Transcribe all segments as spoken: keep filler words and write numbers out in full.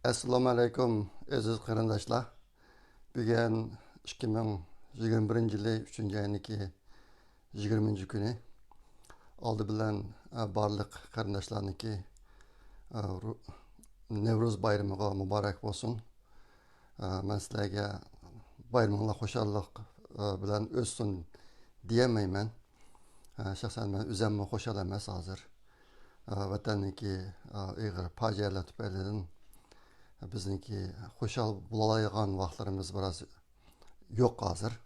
ئەسسالامۇ ئەلەيكۇم، ئەزىز قېرىنداشلار. بۈگۈن ئىككى مىڭ يىگىرمە بىرىنچى يىلى ئۈچىنچى ئاينىڭكى يىگىرمىنچى كۈنى. ئالدى بىلەن، ئە، بارلىق قېرىنداشلارنىڭكى، ئە، رۇ-، نەۋرۇز بايرىمىغا مۇبارەك بولسۇن. ئە، مەن سىلەرگە بايرىمىڭلار خۇشاللىق، ئە، بىلەن ئۆتسۇن دېيەلمەيمەن. ئە، شەخسەن مەن ئۆزۈممۇ خۇشال ئەمەس ھازىر. ئە، ۋەتەننىڭكى، ئە، ئېغىر پاجىئەلەر تۈپەيلىدىن بىزنىڭكى خۇشال بولالايدىغان ۋاقىتلىرىمىز بىراز يوق ھازىر.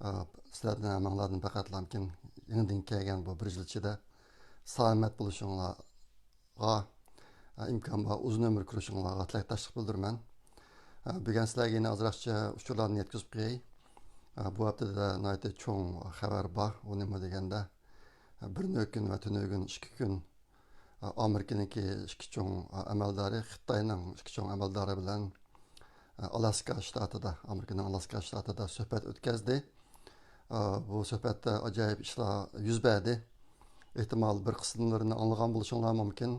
ئە، سىلەردىن ھەممىڭلاردىن پەقەتلامكىن يېڭىدىن كەلگەن بۇ بىر يىل ئىچىدە سالامەت بولۇشۇڭلارغا، ئە، ئىمكان بار ئۇزۇن ئۆمۈر كۆرۈشۈڭلارغا تىلەكداشلىق بىلدۈرىمەن. ئە، بۈگۈن سىلەرگە يەنە ئازراقچە ئۇچۇرلارنى يەتكۈزۈپ قوياي. ئە، بۇ ھەپتىدە ناھايىتى چوڭ خەۋەر بار. ئۇ نېمە دېگەندە، ئە، بىر كۈن ۋە تۈنۈگۈن ئىككى كۈن ئامېرىكىنىڭكى ئىككى چوڭ ئەمەلدارى، خىتاينىڭ ئىككى چوڭ ئەمەلدارى بىلەن ئالاسكا شتاتىدا، ئامېرىكىنىڭ ئالاسكا شتاتىدا سۆھبەت ئۆتكەزدى. بۇ سۆھبەتتە ئاجايىپ ئىشلار يۈز بەردى. ئېھتىمال بىر قىسىملىرىنى ئاڭلىغان بولۇشۇڭلار مۇمكىن.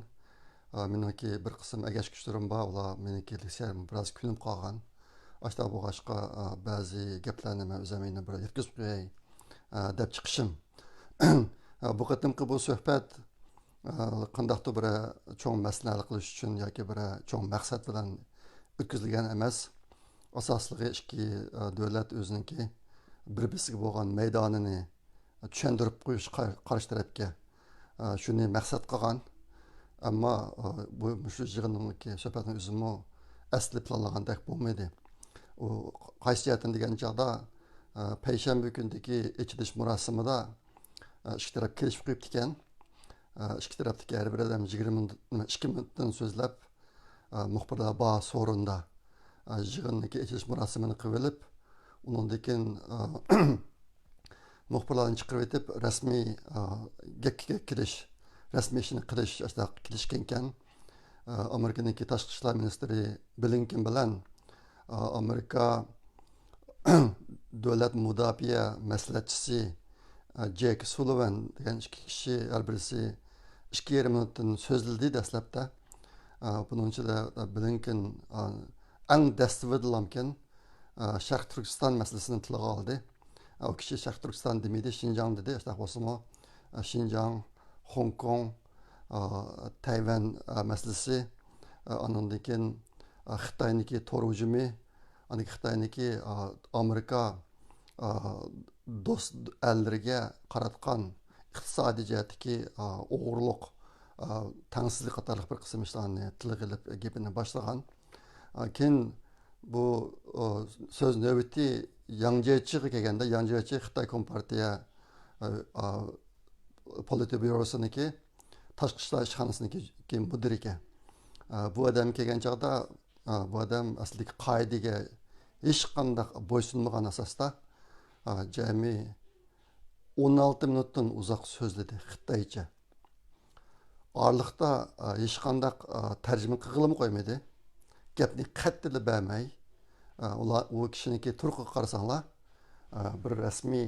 مېنىڭكى بىر قىسىم ئەگەشكۈچىلىرىم بار، ئۇلار مېنىڭكى لېكسىيەمنى بىراز كۆنۈپ قالغان. ئاشۇنداق بولغاچقا، بەزى گەپلەرنى مەن ئۆزۈم يەنە بىر يەتكۈزۈپ قوياي، دەپ چىقىشىم. بۇ قېتىمقى بۇ سۆھبەت، قانداقتۇر بىر چوڭ مەسىلىنى ھەل قىلىش ئۈچۈن ياكى بىر چوڭ مەقسەت بىلەن ئۆتكۈزۈلگەن ئەمەس. ئاساسلىقى ئىككى دۆلەت ئۆزىنىڭكى بىر-بىرسىگە بولغان مەيدانىنى چۈشەندۈرۈپ قويۇش قار-، قارشى تەرەپكە. شۇنى مەقسەت قىلغان. ئەمما بۇ، مۇشۇ يىغىننىڭكى سۆھبەتنىڭ ئۆزىمۇ ئەسلى پىلانلىغاندەك بولمىدى. ئۇ قايسى جەھەتتىن دېگەن چاغدا، پەيشەنبە كۈنىدىكى ئېچىلىش مۇراسىمىدا، ئىككى تەرەپ كېلىشىپ قويۇپتىكەن. ئىككى تەرەپتىكى ھەر بىر ئادەم يىگىرمە مىنۇت، ئىككى مىنۇتتىن سۆزلەپ، مۇخبىرلار بار سورۇندا يىغىننىڭكى ئېچىلىش مۇراسىمىنى قىلىۋېلىپ، ئۇنىڭدىن كېيىن مۇخبىرلارنى چىقىرىۋېتىپ، رەسمىي گەپكە گەپ كېلىش، رەسمىي ئىشنى قىلىش، ئاشۇنداق كېلىشكەنكەن. ئامېرىكىنىڭكى تاشقى ئىشلار مىنىستىرى بلىنكېن بىلەن ئامېرىكا دۆلەت مۇداپىئە مەسلىھەتچىسى، ئە، جېك سۇلىۋان دېگەن ئىككى كىشى، ھەر بىرسى ئىككى يېرىم مىنۇتتىن سۆزلىدى دەسلەپتە. ئە، بۇنىڭ ئىچىدە، ئە، بلىنكېن، ئە، ئەڭ دەستىۋىدىلامكەن، ئە، شەرقىي تۈركىستان مەسىلىسىنى تىلغا ئالدى. ئە، ئۇ كىشى شەرقىي تۈركىستان دېمىدى، شىنجاڭ دېدى. شۇنداق بولسىمۇ، ئە، شىنجاڭ، خوڭكوڭ، ئە، تەيۋەن، ئە، مەسىلىسى، ئە، ئانىڭدىن كېيىن، ئە، خىتاينىڭكى تور ھۇجۇمى، ئاندىن خىتاينىڭكى، ئا، ئامېرىكا، ئا، دوست ئەللىرىگە قاراتقان ئىقتىسادىي جەھەتتىكى، ئا، ئوغرىلىق، ئا، تەڭسىزلىك قاتارلىق بىر قىسىم ئىشلارنى تىلغا ئېلىپ گېپىنى باشلىغان. ئا، كېيىن بۇ، ئا، سۆز نۆۋىتى ياڭ جيېچىغا كەلگەندە، ياڭ جيېچى خىتاي كومپارتىيە، ئا، ئا، پولىتبيۇروسىنىڭكى تاشقى ئىشلار ئىشخانىسىنىڭكى مۇدىرى ئىكەن. ئا، بۇ ئادەم كەلگەن چاغدا، ئا، بۇ ئادەم ئەسلىدىكى قائىدىگە ھېچقانداق بويسۇنمىغان ئاساستا، ئا، جەمئىي ئون ئالتە مىنۇتتىن ئۇزاق سۆزلىدى خىتايچە. ئارىلىقتا، ئا، ھېچقانداق، ئا، تەرجىمە قىلغىلىمۇ قويمىدى. گەپنى قەتئىيلا بەرمەي، ئا، ئۇلار، ئۇ كىشىنىڭكى تۇرقىغا قارىساڭلار، ئا، بىر رەسمىي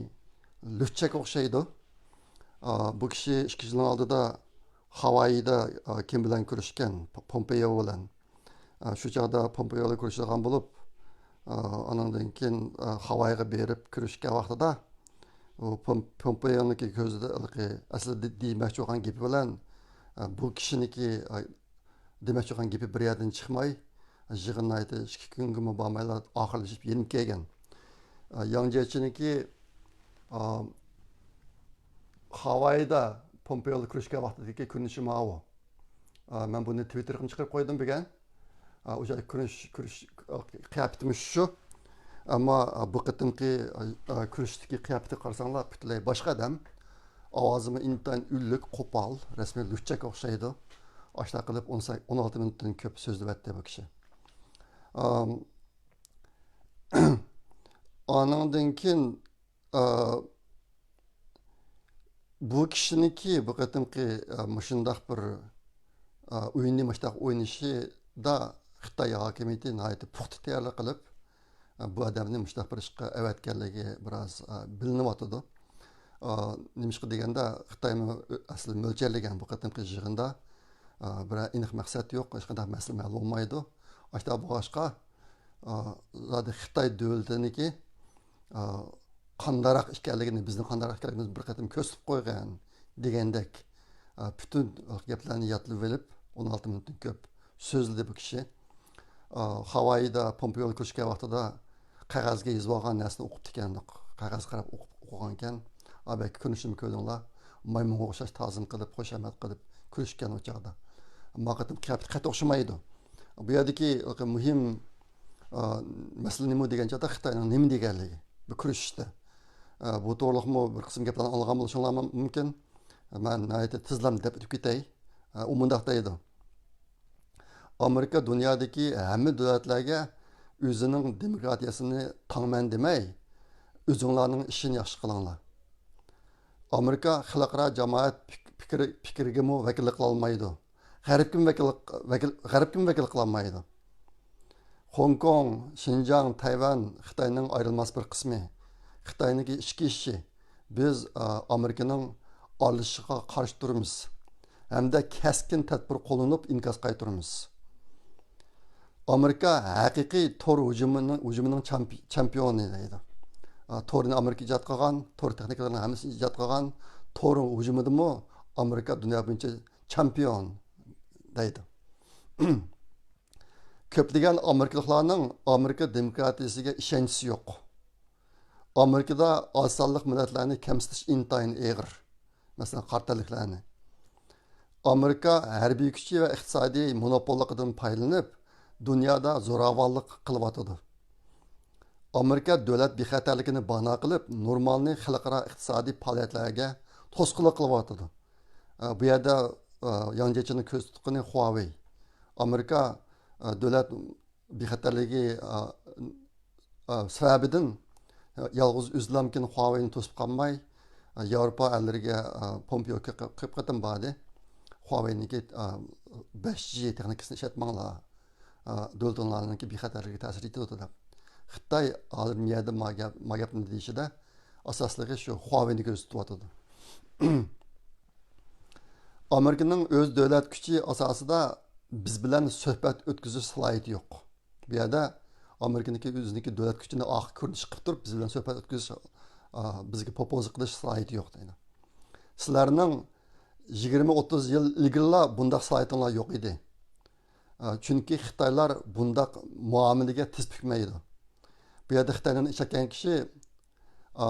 لۈتچەككە ئوخشايدۇ. ئا، بۇ كىشى ئىككى يىلنىڭ ئالدىدا خاۋايدا، ئا، كىم بىلەن كۆرۈشكەن؟ پ-، پومپېيو بىلەن. ئا، شۇ چاغدا پومپېيو بىلەن كۆرۈشىدىغان بولۇپ، ئا، ئانىڭدىن كېيىن، ئا، خاۋايغا بېرىپ كۆرۈشكەن ۋاقتىدا، ئۇ پوم-، پومپېيونىڭكى كۆزىدە ھېلىقى ئەسلىدە دېمەكچى بولغان گېپى بىلەن، ئا، بۇ كىشىنىڭكى، ئا، دېمەكچى بولغان گېپى بىر يەردىن چىقماي، يىغىن ناھايىتى ئىككى كۈنگىمۇ بارمايلا ئاخىرلىشىپ يېنىپ كەلگەن. ئا، ياڭ جيېچىنىڭكى، ئا، خاۋايدا پومپېيو بىلەن كۆرۈشكەن ۋاقتىدىكى كۆرۈنۈشى ماۋۇ. ئا، مەن بۇنى تىۋىتتېرغىمۇ چىقىرىپ قويدۇم بۈگۈن. ئا، ئۇ جاي كۆرۈنۈش، كۆرۈش، ئا، قىياپىتىمۇ شۇ. ئەمما، ئا، بۇ قېتىمقى، ئا، ئا، كۆرۈشتىكى قىياپىتىگە قارىساڭلار، پۈتۈنلەي باشقا ئادەم. ئاۋازىمۇ ئىنتايىن ئۈنلۈك، قوپال، رەسمىي لۈتچەككە ئوخشايدۇ. ئاشۇنداق قىلىپ ئون سەك-، ئون ئالتە مىنۇتتىن كۆپ سۆزلىۋەتتى بۇ كىشى. ئام، ئانىڭدىن كېيىن، ئا، بۇ كىشىنىڭكى بۇ قېتىمقى، ئا، مۇشۇنداق بىر، ئا، ئويۇننى مۇشۇنداق ئوينىشىدا خىتاي ھاكىمىيىتى ناھايىتى پۇختا تەييارلىق قىلىپ، ئا، بۇ ئادەمنى مۇشۇنداق بىر ئىشقا ئەۋەتكەنلىكى بىراز، ئا، بىلىنىۋاتىدۇ. ئا، نېمىشقا دېگەندە، خىتايمۇ ئەسلى مۆلچەرلىگەن بۇ قېتىمقى يىغىندا، ئا، بىرەر ئېنىق مەقسەت يوق، ھېچقانداق مەسىلە ھەل بولمايدۇ. ئاشۇنداق بولغاچقا، ئا، زادى خىتاي دۆلىتىنىڭكى، ئا، قانداقراق ئىكەنلىكىنى، بىزنىڭ قانداقراق ئىكەنلىكىمىزنى بىر قېتىم كۆرسىتىپ قويغان دېگەندەك، ئا، پۈتۈن گەپلەرنى يادلىۋېلىپ، ئون ئالتە مىنۇتتىن كۆپ سۆزلىدى بۇ كىشى. ئا، خاۋايدا پومپېئو كۆرۈشكەن ۋاقتىدا قەغەزگە يېزىۋالغان نەرسىنى ئوقۇپتىكەن، قەغەزگە قاراپ ئوقۇپ، ئوقۇغانىكەن. ئا، بەلكى كۆرۈنۈشىمنى كۆردۈڭلار. مايمۇنغا ئوخشاش تازىم قىلىپ، خۇشامەت قىلىپ كۆرۈشكەن ئۇ چاغدا. ئەمما قېتىم قىياپىتى قەتئىي ئوخشىمايدۇ. بۇ يەردىكى مۇھىم، ئا، مەسىلە نېمە دېگەن چاغدا خىتاينىڭ نېمە دېگەنلىكى بۇ كۆرۈشۈشتە. ئا، بۇ توغرىلىقمۇ بىر قىسىم گەپلەرنى ئاڭلىغان بولۇشۇڭلار مۇمكىن. مەن ناھايىتى تېزلا دەپ ئۆتۈپ كېتەي. ئا، ئۇ مۇنداق دەيدۇ. ئامېرىكا دۇنيادىكى ھەممە دۆلەتلەرگە ئۆزىنىڭ دېموكراتىيەسىنى تاڭمەن دېمەي، ئۆزۈڭلارنىڭ ئىشىنى ياخشى قىلىڭلار. ئامېرىكا خەلقئارا جامائەت پىك-، پىكرى، پىكرىگىمۇ ۋەكىللىك قىلالمايدۇ. غەربكىمۇ ۋەكىللىك، ۋەكىل-، غەربكىمۇ ۋەكىللىك قىلالمايدۇ. خوڭكوڭ، شىنجاڭ، تەيۋەن خىتاينىڭ ئايرىلماس بىر قىسمى. خىتاينىڭكى ئىچكى ئىشى. بىز، ئا، ئامېرىكىنىڭ ئارىلىشىشىغا قارشى تۇرىمىز ھەمدە كەسكىن تەدبىر قوللىنىپ ئىنكاس قايتۇرىمىز. ئامېرىكا ھەقىقىي تور ھۇجۇمىنىڭ، ھۇجۇمىنىڭ چامپى-، چامپىيونى دەيدۇ. ئا، تورنى ئامېرىكا ئىجاد قىلغان، تور تېخنىكىلىرىنىڭ ھەممىسىنى ئىجاد قىلغان، تورنىڭ ھۇجۇمىدىمۇ ئامېرىكا دۇنيا بويىچە چامپىيون دەيدۇ. كۆپلىگەن ئامېرىكىلىقلارنىڭ ئامېرىكا دېموكراتىيىسىگە ئىشەنچىسى يوق. ئامېرىكىدا ئاز سانلىق مىللەتلەرنى كەمسىتىش ئىنتايىن ئېغىر. مەسىلەن، قارا تەنلىكلەرنى. ئامېرىكا ھەربىي كۈچى ۋە ئىقتىسادىي مونوپوللۇقىدىن پايدىلىنىپ، دۇنيادا زوراۋانلىق قىلىۋاتىدۇ. ئامېرىكا دۆلەت بىخەتەرلىكىنى بانا قىلىپ، نورمالنى خەلقئارا ئىقتىسادىي پائالىيەتلەرگە توسقۇنلۇق قىلىۋاتىدۇ. ئە، بۇ يەردە، ئە، ياڭ جيېچىننىڭ كۆز تۇتقىنى خۇاۋېي. ئامېرىكا، ئە، دۆلەت بىخەتەرلىكى، ئە، ئە، سەۋەبىدىن، ئە، يالغۇز ئۆزىلامكىن خۇاۋېينى توسۇپ قالماي، ئە، ياۋروپا ئەللىرىگە، ئە، پومپېئو كۆ-، كۆپ قېتىم باردى. خۇاۋېينىڭكى، ئە، بەش جى تېخنىكىسىنى ئىشلەتمەڭلار. ئا، دۆلىتىڭلارنىڭكى بىخەتەرلىكىگە تەسىر يېتىۋاتىدۇ دەپ. خىتاي ھازىر مۇ يەردە ما گەپ، ما گەپنى دېيىشىدە ئاساسلىقى شۇ خۇاۋېينى كۆزىتىۋاتىدۇ. ئامېرىكىنىڭ ئۆز دۆلەت كۈچى ئاساسىدا بىز بىلەن سۆھبەت ئۆتكۈزۈش سالاھىيىتى يوق. بۇ يەردە ئامېرىكىنىڭكى ئۆزىنىڭكى دۆلەت كۈچىنى ئارقا كۆرۈنۈش قىلىپ تۇرۇپ، بىز بىلەن سۆھبەت ئۆتكۈزۈش، ئا، بىزگە پوپوزا قىلىش سالاھىيىتى يوق دەيدۇ. سىلەرنىڭ يىگىرمە ئوتتۇز يىل ئىلگىرىلا بۇنداق سالاھىيىتىڭلار يوق ئىدى. ئا، چۈنكى خىتايلار بۇنداق مۇئامىلىگە تىز پۈكمەيدۇ. بۇ يەردە خىتاينى ئىشلەتكەن كىشى، ئا،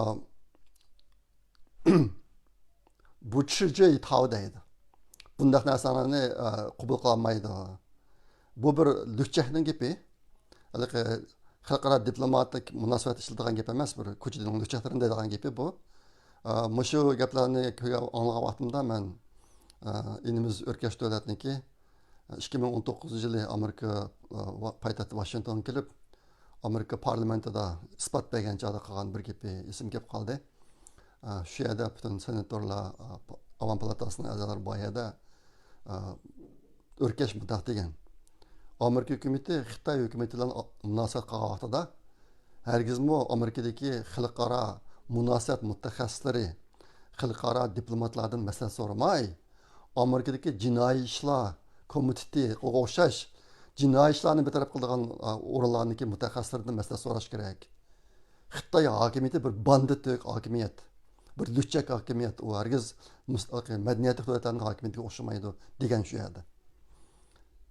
بۇ چىرجېي تاۋ دەيدۇ. بۇنداق نەرسىلەرنى، ئا، قوبۇل قىلالمايدۇ. بۇ بىر لۈكچەكنىڭ گېپى. ھېلىقى خەلقئارا دىپلوماتىك مۇناسىۋەت ئىشلىتىدىغان گەپ ئەمەس، بىر كوچىدىن لۈكچەكلىرىنى دەيدىغان گېپى بۇ. ئا، مۇشۇ گەپلەرنى كۆرگەن، ئاڭلىغان ۋاقتىمدا مەن، ئا، ئىنىمىز ئۆركەش دۆلەتنىڭكى ئىككى مىڭ ئون توققۇزىنچى يىلى ئامېرىكا، ئا، ۋا-، پايتەختى ۋاشىنگتونغا كېلىپ، ئامېرىكا پارلامېنتىدا ئىسپات بەرگەن چاغدا قىلغان بىر گېپى ئېسىمگە كېلىپ قالدى. ئا، شۇ يەردە پۈتۈن سېناتورلار، ئا، ئاۋام پالاتاسىنىڭ ئەزالىرى بار يەردە، ئا، ئۆركەش مۇنداق دېگەن: ئامېرىكا ھۆكۈمىتى خىتاي ھۆكۈمىتى بىلەن مۇناسىۋەت قىلغان ۋاقتىدا، ھەرگىزمۇ ئامېرىكىدىكى خەلقئارا مۇناسىۋەت مۇتەخەسسىسلىرى، خەلقئارا دىپلوماتلاردىن مەسلىھەت سورىماي، ئامېرىكىدىكى جىنايى ئىشلار كومىتېتىغا ئوخشاش جىنايى ئىشلارنى بىر تەرەپ قىلىدىغان، ئا، ئورۇنلارنىڭكى مۇتەخەسسىسلىرىدىن مەسلىھەت سوراش كېرەك. خىتاي ھاكىمىيىتى بىر باندىت ھاكىمىيەت، بىر لۈكچەك ھاكىمىيەت، ئۇ ھەرگىز مۇس-، مەدەنىيەتلىك دۆلەتلەرنىڭ ھاكىمىيىتىگە ئوخشىمايدۇ دېگەن شۇ يەردە.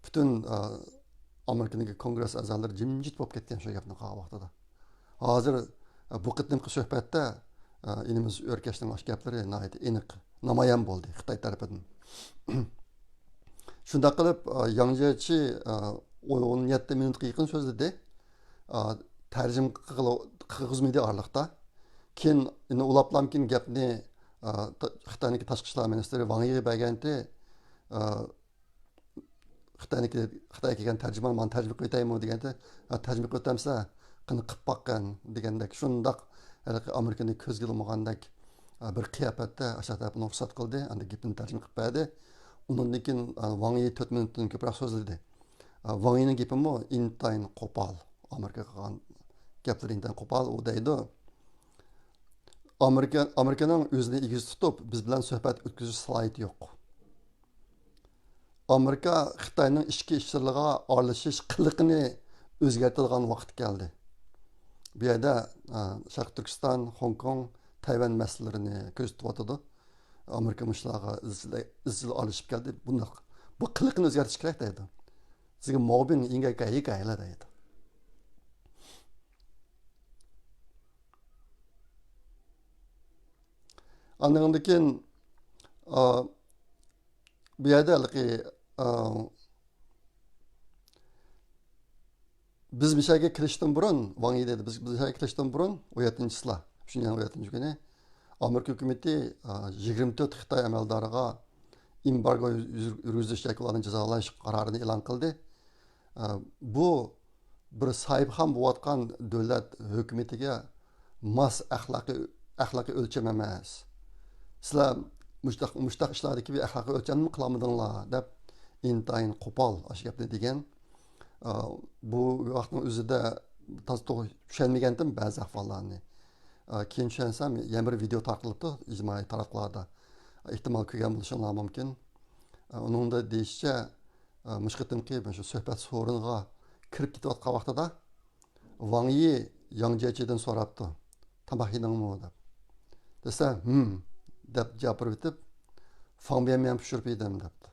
پۈتۈن، ئا، ئامېرىكىنىڭكى كونگرېس ئەزالىرى جىمجىت بولۇپ كەتكەن شۇ گەپنى قىلغان ۋاقتىدا. ھازىر، ئا، بۇ قېتىمقى سۆھبەتتە، ئا، ئىنىمىز ئۆركەشنىڭ ئاشۇ گەپلىرى ناھايىتى ئېنىق نامايان بولدى خىتاي تەرىپىدىن. شۇنداق قىلىپ، ئا، ياڭ جيېچى، ئا، ئون يەتتە مىنۇتقا يېقىن سۆزلىدى. ئا، تەرجىمە قىلغىلى-، قىلغۇزمىدى ئارىلىقتا. كېيىن، يەنە ئۇلاپلام كېيىن گەپنى، ئا، تا-، خىتاينىڭكى تاشقى ئىشلار مىنىستىرى ۋاڭ يىغا بەرگەنتى، ئا، خىتاينىڭكى، خىتايغا كەلگەن تەرجىمان مانا تەرجىمە قىلىۋېتەيمۇ دېگەنتى، ھە، تەرجىمە قىلىۋېتەمسە، قېنى قىلىپ باققىن دېگەندەك، شۇنداق ھېلىقى ئامېرىكىنى كۆزگە ئىلمىغاندەك، ئا، بىر قىياپەتتە ئاشۇ تەرەپنى رۇخسەت قىلدى، ئەمدى گېپىنى تەرجىمە قىلىپ بەردى. ئۇنىڭدىن كېيىن، ئا، ۋاڭ يى تۆت مىنۇتتىن كۆپرەك سۆزلىدى. ئا، ۋاڭ يىنىڭ گېپىمۇ ئىنتايىن قوپال. ئامېرىكا قىلغان گەپلىرى ئىنتايىن قوپال. ئۇ دەيدۇ، ئامېرىكا، ئامېرىكىنىڭ ئۆزىنى ئېگىز تۇتۇپ، بىز بىلەن سۆھبەت ئۆتكۈزۈش سالاھىيىتى يوق. ئامېرىكا خىتاينىڭ ئىچكى ئىشلىرىغا ئارىلىشىش قىلىقىنى ئۆزگەرتىدىغان ۋاقىت كەلدى. بۇ يەردە، ئە، شەرقىي تۈركىستان، خوڭكوڭ، تەيۋەن مەسىلىلىرىنى كۆزىتىۋاتىدۇ. ئامېرىكا مۇشۇلارغا ئىزچىل، ئىزچىل ئارىلىشىپ كەلدى. بۇنداق، بۇ قىلىقنى ئۆزگەرتىش كېرەك دەيدۇ. سىزگە ماۋبىڭ ئىنگەي كەي كەيلا دەيدۇ. ئاندىن كېيىن، ئا، بۇ يەردە ھېلىقى، ئا، بىز مىشەگە كېلىشتىن بۇرۇن، ۋاڭ يى دەيدۇ، بىز، بىز مىشەگە كېلىشتىن بۇرۇن، ئون يەتتىنچى چىسلا، شىنجاڭ ئون يەتتىنچى كۈنى، ئامېرىكا ھۆكۈمىتى، ئا، يىگىرمە تۆت خىتاي ئەمەلدارىغا ئېمبارگو يۈز-، يۈرگۈزۈش ياكى ئۇلارنى جازالاش قارارىنى ئېلان قىلدى. ئا، بۇ بىر ساھىبخان بولۇۋاتقان دۆلەت ھۆكۈمىتىگە ماس ئەخلاقىي، ئەخلاقىي ئۆلچەم ئەمەس. سىلەر مۇشتاق، مۇشتاق ئىشلاردىكى بىر ئەخلاقىي ئۆلچەمنىمۇ قىلالمىدىڭلار دەپ، ئىنتايىن قوپال ئاشۇ گەپنى دېگەن. ئا، بۇ ۋاقىتنىڭ ئۆزىدە تازا توغرا چۈشەنمىگەنتىم بەزى ئەھۋاللارنى. ئا، كېيىن چۈشەنسەم، يەنە بىر ۋىدېئو تارقىلىپتۇ ئىجتىمائىي تاراتقۇلاردا. ئېھتىمال كۆرگەن بولۇشۇڭلار مۇمكىن. ئا، ئۇنىڭدا دېيىشىچە، ئا، مۇشۇ قېتىمقى مۇشۇ سۆھبەت سورۇنىغا كىرىپ كېتىۋاتقان ۋاقتىدا، ۋاڭ يى ياڭ جيېچىدىن سوراپتۇ، تاماق يېدىڭمۇ دەپ. دېسە، ھىم دەپ جاۋاب بېرىۋېتىپ، فاڭ بيەنميەن پىشۇرۇپ يېدىم دەپتۇ.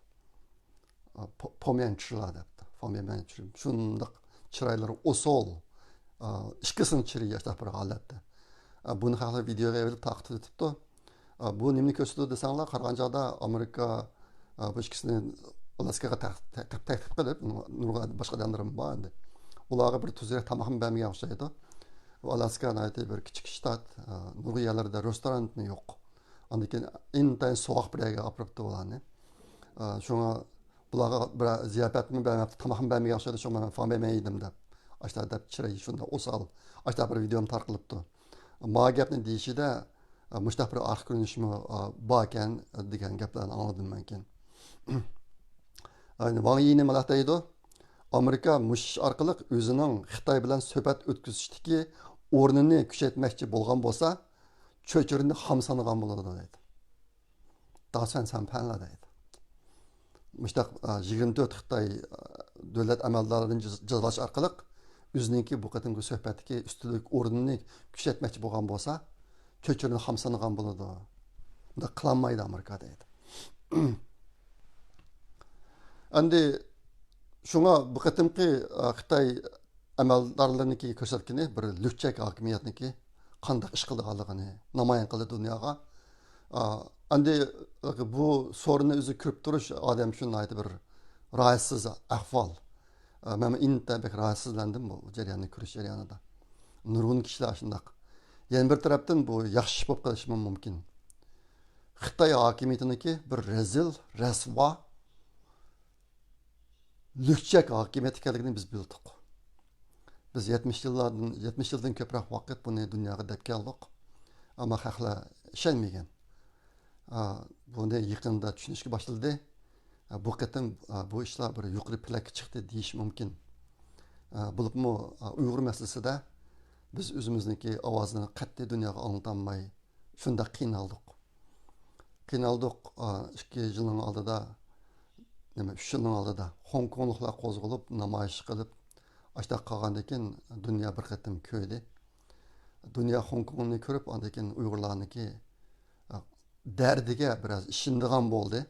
پو-، پوميەن چىلا دەپتۇ. فاڭ بيەنميەن چىلا. شۇنداق چىرايلىرى ئوسال. ئىككىسىنىڭ چىرىيى شۇنداق بىر ھالەتتە. بۇنى خەقلەر ۋىدېئوغا ئېلىپ تارقىتىۋېتىپتۇ. ئا، بۇ نېمىنى كۆرسىتىدۇ دېسەڭلار، قارىغان چاغدا ئامېرىكا، ئا، بۇ ئىككىسىنى ئالاسكىغا تەق-، تەق-، تەق-، تەكلىپ قىلىپ، نۇرغۇن باشقا ئادەملىرىمۇ بار ئەمدى. ئۇلارغا بىر تۈزۈكرەك تاماقمۇ بەرمىگەن ئوخشايدۇ. ئۇ ئالاسكا ناھايىتى بىر كىچىك شتات، ئا، نۇرغۇن يەرلەردە رېستورانمۇ يوق. ئاندىن كېيىن ئىنتايىن سوغۇق بىر يەرگە ئاپىرىپتۇ ئۇلارنى. ئا، شۇڭا بۇلارغا بىر زىياپەتمۇ بەرمەپتۇ، تاماقمۇ بەرمىگەن ئوخشايدۇ، شۇڭا مەن فاڭ بەرمەي يېدىم دەپ. ئاشۇنداق دەپ چىرايى شۇنداق ئوسال، ئاشۇنداق بىر ۋىدېئومۇ تارقىلىپتۇ. ما گەپنى دېيىشىدە، ئە، مۇشۇنداق بىر ئارقا كۆرۈنۈشمۇ، ئە، باركەن، ئە، دېگەن گەپلەرنى ئاڭلىدىم مەن كېيىن. ئەنە ۋاڭ يى نېمە دەيدۇ؟ ئامېرىكا مۇشۇ ئىش ئارقىلىق ئۆزىنىڭ خىتاي بىلەن سۆھبەت ئۆتكۈزۈشتىكى ئورنىنى كۈچەيتمەكچى بولغان بولسا، چۆچۈرىنى خام سانىغان بولىدۇ دەيدۇ. داسەن سەنپەنلا دەيدۇ. مۇشتاق، ئا، يىگىرمە تۆت خىتاي، ئا، دۆلەت ئەمەلدارلىرىنى جاز-، جازالاش ئارقىلىق ئۆزىنىڭكى بۇ قېتىمقى سۆھبەتتىكى ئۈستۈنلۈك ئورنىنى كۈچەيتمەكچى بولغان بولسا، چۆچۈرىنى خام سانىغان بولىدۇ. بۇنداق قىلالمايدۇ ئامېرىكا دەيدۇ. ئەمدى شۇڭا بۇ قېتىمقى، ئا، خىتاي ئەمەلدارلىرىنىڭكى كۆرسەتكىنى بىر لۈكچەك ھاكىمىيەتنىڭكى قانداق ئىش قىلىدىغانلىقىنى نامايان قىلدى دۇنياغا. ئا، ئەمدى بۇ سورۇننى ئۆزى كۆرۈپ تۇرۇش ئادەم ئۈچۈن ناھايىتى بىر راھەتسىز ئەھۋال. ئا، مەن ئىنتايىن بەك راھەتسىزلەندىم بۇ جەرياننى كۆرۈش جەريانىدا. نۇرغۇن كىشىلەر شۇنداق. يەنە بىر تەرەپتىن بۇ ياخشى ئىش بولۇپ قېلىشىمۇ مۇمكىن. خىتاي ھاكىمىيىتىنىڭكى بىر رەزىل، رەسۋا، لۈكچەك ھاكىمىيەت ئىكەنلىكىنى بىز بىلدۇق. بىز يەتمىش يىللاردىن، يەتمىش يىلدىن كۆپرەك ۋاقىت بۇنى دۇنياغا دەپ كەلدۇق. ئەمما خەقلەر ئىشەنمىگەن. ئا، بۇنى يېقىندا چۈشىنىشكە باشلىدى. ئا، بۇ قېتىم، ئا، بۇ ئىشلار بىر يۇقىرى پەلەككە چىقتى دېيىش مۇمكىن. ئا، بولۇپمۇ، ئا، ئۇيغۇر مەسىلىسىدە بىز ئۆزىمىزنىڭكى ئاۋازىنى قەتئىي دۇنياغا ئاڭلىتالماي، شۇنداق قىينالدۇق. قىينالدۇق، ئا، ئىككى يىلنىڭ ئالدىدا، نېمە، ئۈچ يىلنىڭ ئالدىدا خوڭكوڭلۇقلار قوزغىلىپ، نامايىش قىلىپ، ئاشۇنداق قالغاندىن كېيىن دۇنيا بىر قېتىم كۆردى. دۇنيا خوڭكوڭنى كۆرۈپ، ئاندىن كېيىن ئۇيغۇرلارنىڭكى، ئا، دەردىگە بىراز ئىشىنىدىغان بولدى.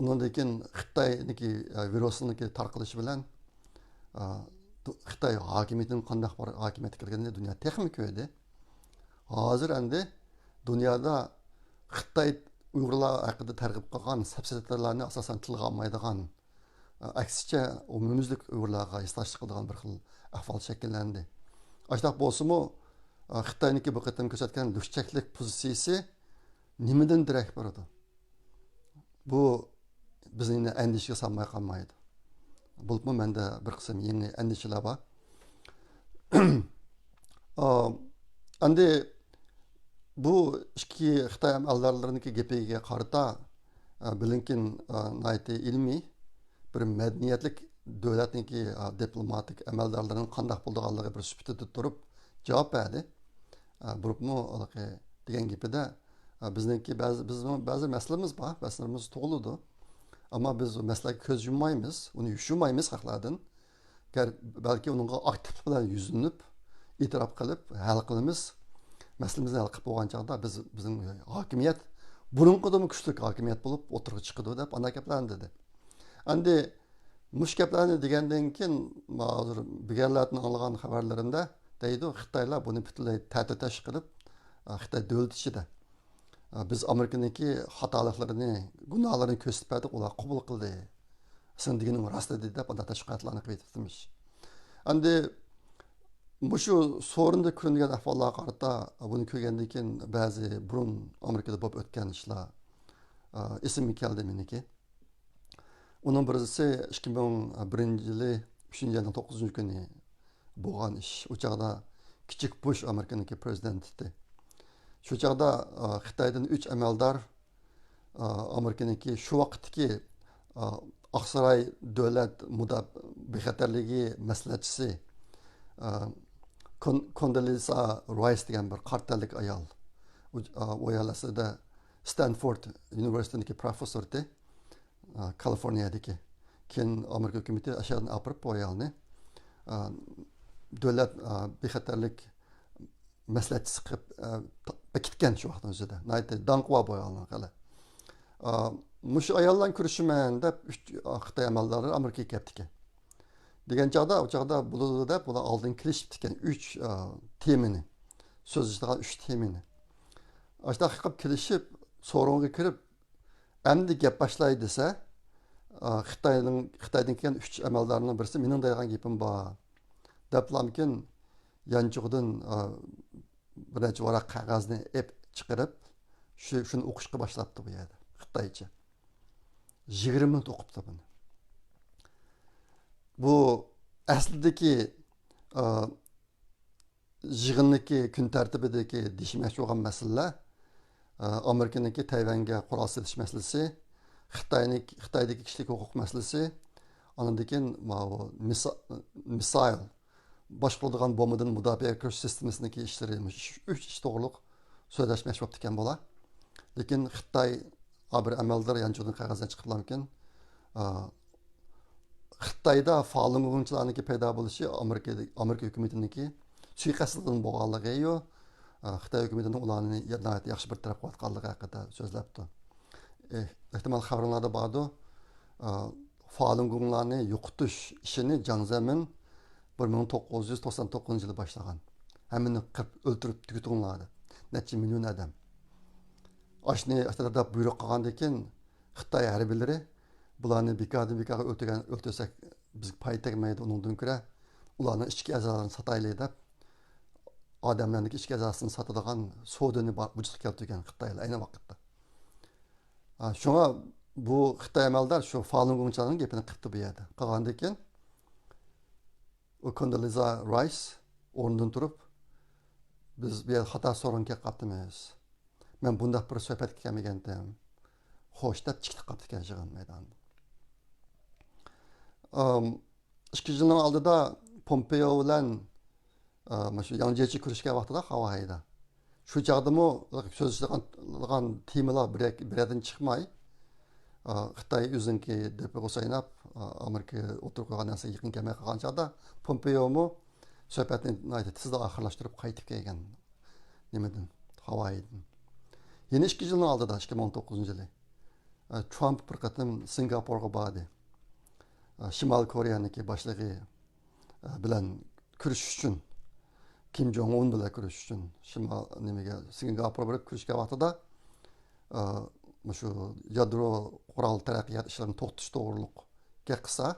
ئۇنىڭدىن كېيىن خىتاينىڭكى، ئا، ۋىرۇسنىڭكى تارقىلىشى بىلەن، ئا، دۇ-، خىتاي ھاكىمىيىتىنىڭ قانداق بىر ھاكىمىيەتكە كىرگىنىنى دۇنيا تېخىمۇ كۆردى. ھازىر ئەمدى دۇنيادا خىتاي ئۇيغۇرلار ھەققىدە تەرغىب قىلغان سەپسەتىلەرنى ئاساسەن تىلغا ئالمايدىغان، ئەكسىچە ئومۇميۈزلۈك ئۇيغۇرلارغا ھېسداشلىق قىلىدىغان بىر خىل ئەھۋال شەكىللەندى. ئاشۇنداق بولسىمۇ، خىتاينىڭكى بۇ قېتىم كۆرسەتكەن لۈكچەكلىك پوزىتسىيىسى نېمىدىن دېرەك بېرىدۇ؟ بۇ بىزنى ئەندىشىگە سالماي قالمايدۇ. بولۇپمۇ مەندە بىر قىسىم يېڭى ئەندىشىلەر بار. ئا، ئەمدى بۇ ئىككى خىتاي ئەمەلدارلىرىنىڭكى گېپىگە قارىتا، ئا، بلىنكېن، ئا، ناھايىتى ئىلمىي، بىر مەدەنىيەتلىك دۆلەتنىڭكى، ئا، دىپلوماتىك ئەمەلدارلىرىنىڭ قانداق بولىدىغانلىقى بىر سۈپىتىدە تۇرۇپ جاۋاب بەردى. ئا، بولۇپمۇ ھېلىقى دېگەن گېپىدە، ئا، بىزنىڭكى بەزى، بىزنىڭ بەزى مەسىلىمىز بار، مەسىلىمىز تۇغۇلىدۇ. ئەمما بىز ئۇ مەسىلىگە كۆز يۇممايمىز، ئۇنى يوشۇرمايمىز خەقلەردىن. گەر-، بەلكى ئۇنىڭغا ئاكتىپلىق بىلەن يۈزلىنىپ، ئېتىراپ قىلىپ، ھەل قىلىمىز. مەسىلىمىزنى ھەل قىلىپ بولغان چاغدا بىز، بىزنىڭ ھاكىمىيەت بۇرۇنقىدىنمۇ كۈچلۈك ھاكىمىيەت بولۇپ ئوتتۇرىغا چىقىدۇ دەپ ئانداق گەپلەرنى دېدى. ئەمدى مۇشۇ گەپلەرنى دېگەندىن كېيىن، ھازىر بىگەنلەردىن ئاڭلىغان خەۋەرلىرىمدە دەيدۇ، خىتايلار بۇنى پۈتۈنلەي تەتۈرتەش قىلىپ، خىتاي دۆلىتى ئىچىدە، بىز ئامېرىكىنىڭكى خاتالىقلىرىنى، گۇناھلىرىنى كۆرسىتىپ بەردۇق، ئۇلار قوبۇل قىلدى. سېنىڭ دېگىنىڭ راست ئىدى دەپ، ئانداق تەشۋىقاتلارنى قىلىۋېتىپتىمىش. ئەمدى مۇشۇ سورۇندا كۆرۈنگەن ئەھۋاللارغا قارىتا، بۇنى كۆرگەندىن كېيىن بەزى بۇرۇن ئامېرىكىدا بولۇپ ئۆتكەن ئىشلار، ئا، ئېسىمگە كەلدى مېنىڭكى. ئۇنىڭ بىرسى ئىككى مىڭ بىرىنچى يىلى ئۈچىنچى ئاينىڭ توققۇزىنچى كۈنى بولغان ئىش. ئۇ چاغدا كىچىك بۇش ئامېرىكىنىڭكى پرېزىدېنت ئىدى. شۇ چاغدا، ئا، خىتايدىن ئۈچ ئەمەلدار، ئا، ئامېرىكىنىڭكى شۇ ۋاقىتتىكى، ئا، ئاقساراي دۆلەت مۇدا-، بىخەتەرلىكى مەسلىھەتچىسى، ئا، كون-، كوندولىزا رايس دېگەن بىر قارا تەنلىك ئايال. ئۇ، ئا، ئۇ ئايال ئەسلىدە ستەنفورد ئۇنىۋېرسىتېتىنىڭكى پروفېسسورى، ئا، كالىفورنىيەدىكى. كېيىن ئامېرىكا ھۆكۈمىتى ئاشۇ يەردىن ئاپىرىپ بۇ ئايالنى، ئا، دۆلەت، ئا، بىخەتەرلىك مەسلىھەتچىسى قىلىپ، ئە، تا-، بېكىتكەن شۇ ۋاقىتنىڭ ئۆزىدە. ناھايىتى داڭقى بار بۇ ئايالنىڭ خېلى. ئا، مۇشۇ ئايال بىلەن كۆرۈشىمەن دەپ ئۈچ، ئا، خىتاي ئەمەلدارلىرى ئامېرىكىغا كەپتىكەن. دېگەن چاغدا، ئۇ چاغدا بولىدۇ دەپ، بۇلار ئالدىن كېلىشىپتىكەن. ئۈچ، ئا، تېمىنى، سۆزلىشىدىغان ئۈچ تېمىنى. ئاشۇنداق قىلىپ كېلىشىپ، سورۇنغا كىرىپ، ئەمدى گەپ باشلاي دېسە، ئا، خىتاينىڭ، خىتايدىن كەلگەن ئۈچ ئەمەلدارنىڭ بىرسى، مېنىڭ دەيدىغان گېپىم بار، دەپلامكىن يانچۇقىدىن، ئا، بىر نەچچە ۋاراق قەغەزنى ئېپ چىقىرىپ، شۇ، شۇنى ئوقۇشقا باشلاپتۇ بۇ يەردە خىتايچە. يىگىرمە مىنۇت ئوقۇپتۇ بۇنى. بۇ ئەسلىدىكى، ئا، يىغىندىكى كۈن تەرتىپىدىكى دېيىشمەكچى بولغان مەسىلىلەر، ئە، ئامېرىكىنىڭكى تەيۋەنگە قورال سېتىش مەسىلىسى، خىتاينىڭ، خىتايدىكى كىشىلىك ھوقۇق مەسىلىسى، ئاندىن كېيىن ماۋۇ مىسا-، مىسايل، باشقۇرۇلىدىغان بومبىدىن مۇداپىئە كۆرۈش سىستېمىسىنىڭكى ئىشلىرى، مۇشۇ ئۈچ، ئۈچ ئىش توغرۇلۇق سۆزلەشمەكچى بوپتىكەن بۇلار. لېكىن خىتاي ھە بىر ئەمەلدار يانچۇقىدىن قەغەزنى چىقىرىپلامكىن، ئا، خىتايدا فالۇنگوڭچىلارنىڭكى پەيدا بولۇشى ئامېرىكا، ئامېرىكا ھۆكۈمىتىنىڭكى سۇيىقەستىدىن بولغانلىقى يو-، ئا، خىتاي ھۆكۈمىتىنىڭ ئۇلارنى ناھايىتى ياخشى بىر تەرەپ قىلىۋاتقانلىقى ھەققىدە سۆزلەپتۇ. ئېھ-، ئېھتىمال خەۋىرىڭلاردا باردۇ. ئا، فالۇنگوڭلارنى يوقىتىش ئىشىنى جاڭ زېمىن بىر مىڭ توققۇز يۈز توقسان توققۇزىنچى يىلى باشلىغان. ھەممىنى قىرىپ ئۆلتۈرۈپ تۈگىتىڭلار دەپ. نەچچە مىليون ئادەم. ئاشۇنى ئاشۇنداق بۇيرۇق قىلغاندىن كېيىن، خىتاي ھەربىيلىرى بۇلارنى بىكاردىن بىكارغا ئۆلتۈرگەن، ئۆلتۈرسەك بىزگە پايدا تەگمەيدۇ، ئۇنىڭدىن كۆرە ئۇلارنىڭ ئىچكى ئەزالىرىنى ساتايلى دەپ، ئادەملەرنىڭكى ئىچكى ئەزاسىنى ساتىدىغان سودىنى بار-، ۋۇجۇدقا كەلتۈرگەن خىتايلار ئەينى ۋاقىتتا. ھە، شۇڭا بۇ خىتاي ئەمەلدار شۇ فالۇنگوڭچىلارنىڭ گېپىنى قىپتۇ بۇ يەردە. قىلغاندىن كېيىن، ئۇ كوندولىزا رايس ئورنىدىن تۇرۇپ، بىز بۇ يەردە خاتا سورۇنغا كېلىپ قاپتىمىز. مەن بۇنداق بىر سۆھبەتكە كەلمىگەنتىم. خوش دەپ چىقىپ قاپتىكەن يىغىن مەيدانىدا. ئىككى يىلنىڭ ئالدىدا پومپېئو بىلەن، ئا، مانا شۇ ياڭ جيېچى كۆرۈشكەن ۋاقتىدا خاۋايدا. شۇ چاغدىمۇ سۆزلىشىدىغان تېمىلار بىر، بىر يەردىن چىقماي، ئا، خىتاي ئۆزىنىڭكى دۆپىغا سايناپ، ئا، ئامېرىكا ئوتتۇرىغا قويغان نەرسىگە يېقىن كەلمەي قالغان چاغدا پومپېئومۇ سۆھبەتنى ناھايىتى تېزلا ئاخىرلاشتۇرۇپ قايتىپ كەلگەن نېمىدىن، خاۋايدىن. يەنە ئىككى يىلنىڭ ئالدىدا، ئىككى مىڭ توققۇزىنچى يىلى، ئا، ترامپ بىر قېتىم سىنگاپورغا باردى. ئا، شىمالىي كورېيەنىڭكى باشلىقى، ئا، بىلەن كۆرۈشۈش ئۈچۈن، كىم جوڭ ئۇن بىلەن كۆرۈشۈش ئۈچۈن شىمال، نېمىگە، سىنگاپور بېرىپ كۆرۈشكەن ۋاقتىدا، ئا، مۇشۇ يادرو قورال تەرەققىيات ئىشلىرىنى توختىتىش توغرۇلۇق گەپ قىلسا،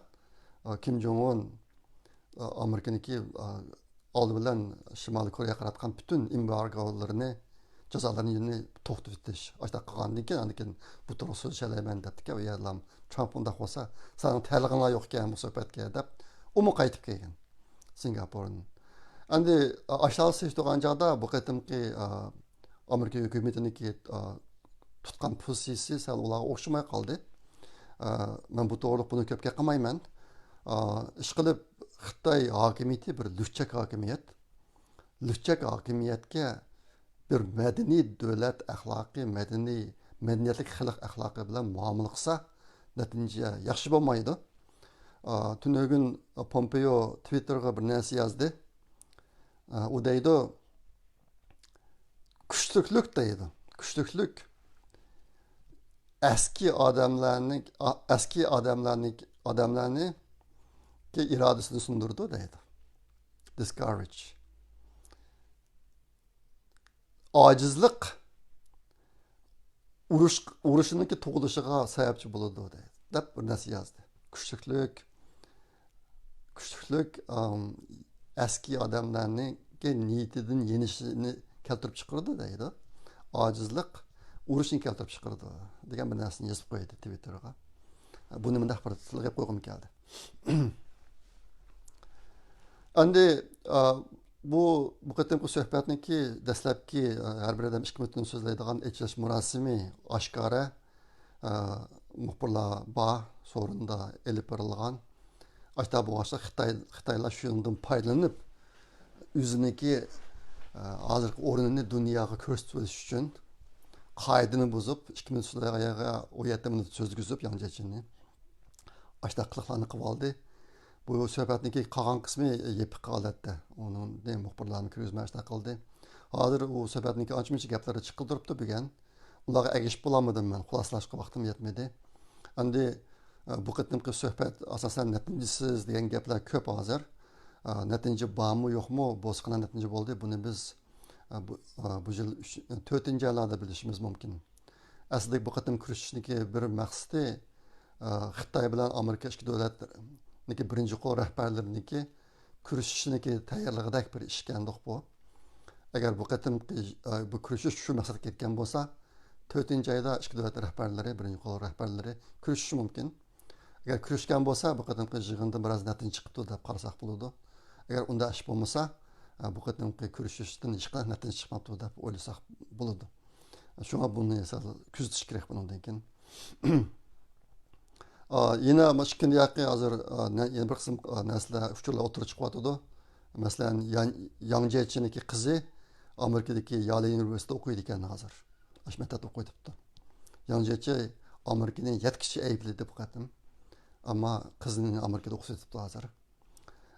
ئا، كىم جوڭ ئۇن، ئا، ئامېرىكىنىڭكى، ئا، ئالدى بىلەن شىمالىي كورېيەگە قاراتقان پۈتۈن ئېمبارگولىرىنى، جازالارنى يەنە توختىتىش، ئاشۇنداق قىلغاندىن كېيىن، ئاندىن كېيىن بۇ توغرىلىق سۆزلىشەلەيمەن دەپتىكەن. ئۇ يەردىلا ترامپ ئۇنداق بولسا، سېنىڭ تەلىغىڭلار يوق ئىكەن بۇ سۆھبەتكە دەپ، ئۇمۇ قايتىپ كەلگەن سىنگاپوردىن. ئەمدى ئاشۇنداق سېلىشتۇرغان چاغدا بۇ قېتىمقى، ئا، ئامېرىكا ھۆكۈمىتىنىڭكى، ئا، تۇتقان پوزىتسىيىسى سەل ئۇلارغا ئوخشىماي قالدى. ئا، مەن بۇ توغرىلىق بۇنى كۆپ گەپ قىلمايمەن. ئا، ئىشقىلىپ، خىتاي ھاكىمىيىتى بىر لۈكچەك ھاكىمىيەت. لۈكچەك ھاكىمىيەتكە بىر مەدەنىي دۆلەت ئەخلاقى، مەدەنىي، مەدەنىيەتلىك خەلق ئەخلاقى بىلەن مۇئامىلە قىلسا، نەتىجە ياخشى بولمايدۇ. ئا، تۈنۈگۈن پومپېيو تىۋىتتېرغا بىر نەرسە يازدى. ئا، ئۇ دەيدۇ، كۈچلۈكلۈك دەيدۇ. كۈچلۈكلۈك ئەسكى ئادەملەرنى، ئا-، ئەسكى ئادەملەرنى، ئادەملەرنى ئىرادىسىنى سۇندۇرىدۇ دەيدۇ. Discourage. ئاجىزلىق ئۇرۇش، ئۇرۇشنىڭكى تۇغۇلۇشىغا سەۋەبچى بولىدۇ دەيدۇ، دەپ بىر نەرسە يازدى. كۈچلۈكلۈك، كۈچلۈكلۈك، ئەم، ئەسكى ئادەملەرنىڭكى نىيىتىدىن يېنىشىنى كەلتۈرۈپ چىقىرىدۇ دەيدۇ. ئاجىزلىق ئۇرۇشنى كەلتۈرۈپ چىقىرىدۇ دېگەن بىر نەرسىنى يېزىپ قويدى تىۋىتتېرغا. بۇنى مۇنداق بىر تىلغا قويغۇم كەلدى. ئەمدى، ئا، بۇ، بۇ قېتىمقى سۆھبەتنىڭكى دەسلەپكى، ئا، ھەر بىر ئادەم ئىككى مىنۇتتىن سۆزلەيدىغان ئېچىلىش مۇراسىمى ئاشكارا، ئا، مۇخبىرلار بار سورۇندا ئېلىپ بېرىلغان. ئاشتا بولغاچقا خىتاي، خىتايلار شۇنىڭدىن پايدىلىنىپ، ئۆزىنىڭكى، ئا، ھازىرقى ئورنىنى دۇنياغا كۆرسىتىۋېلىش ئۈچۈن قائىدىنى بۇزۇپ، ئىككى مىنۇت سۆزلىگەن يەرگە ئون يەتتە مىنۇت سۆزگۈزۈپ، ياڭ جيېچىنى ئاشتا قىلىقلارنى قىلىۋالدى. بۇ سۆھبەتنىڭكى قالغان قىسمى يېپىق ھالەتتە. ئۇنى مۇخبىرلارنى كىرگۈزمەي ئاشتا قىلدى. ھازىر ئۇ سۆھبەتنىڭكى ئانچە-مۇنچە گەپلىرى چىقىپ تۇرۇپتۇ بۈگۈن. ئۇلارغا ئەگىشىپ بولالمىدىم مەن، خۇلاسىلاشقا ۋاقتىم يەتمىدى. ئەمدى، ئە، بۇ قېتىمقى سۆھبەت ئاساسەن نەتىجىسىز دېگەن گەپلەر كۆپ ھازىر. ئە، نەتىجە بارمۇ يوقمۇ، بولسا قانداق نەتىجە بولدى، بۇنى بىز، ئە، بۇ، ئە، بۇ يىل ئۈچ، تۆتىنچى ئايلاردا بىلىشىمىز مۇمكىن. ئەسلىدە بۇ قېتىم كۆرۈشۈشنىڭكى بىر مەقسىتى، ئە، خىتاي بىلەن ئامېرىكا ئىككى دۆلەتنىڭكى بىرىنچى قول رەھبەرلىرىنىڭكى كۆرۈشۈشىنىڭكى تەييارلىقىدەك بىر ئىشكەندۇق بۇ. ئەگەر بۇ قېتىمقى، ئە، بۇ كۆرۈشۈش شۇ مەقسەتكە كەتكەن بولسا، تۆتىنچى ئايدا ئىككى دۆلەت رەھبەرلىرى، بىرىنچى قول رەھبەرلىرى كۆرۈشۈشى مۇمكىن. ئەگەر كۆرۈشكەن بولسا، بۇ قېتىمقى يىغىندىن بىراز نەتىجە چىقىپتۇ دەپ قارىساق بولىدۇ. ئەگەر ئۇنداق ئىش بولمىسا، ئە، بۇ قېتىمقى كۆرۈشۈشتىن ھېچقانداق نەتىجە چىقماپتۇ دەپ ئويلىساق بولىدۇ. شۇڭا بۇنى سەل كۆزىتىش كېرەك بۇنىڭدىن كېيىن. ئا، يەنە مۇشۇ كۈندە ياقى ھازىر، ئا، نە-، يەنە بىر قىسىم، ئا، نەرسىلەر، ئۇچۇرلار ئوتتۇرىغا چىقىۋاتىدۇ. مەسىلەن، يان-، ياڭ جيېچىنىڭكى قىزى ئامېرىكىدىكى يالې ئۇنىۋېرسىتېتىدا ئوقۇيدىكەن ھازىر. ئاشۇ مەكتەپتە ئوقۇيتىپتۇ. ياڭ جيېچى ئامېرىكىنى يەتتە كىشى ئەيىبلىدى بۇ قېتىم. ئەمما قىزىنى ئامېرىكىدا ئوقۇتۇۋېتىپتۇ ھازىر.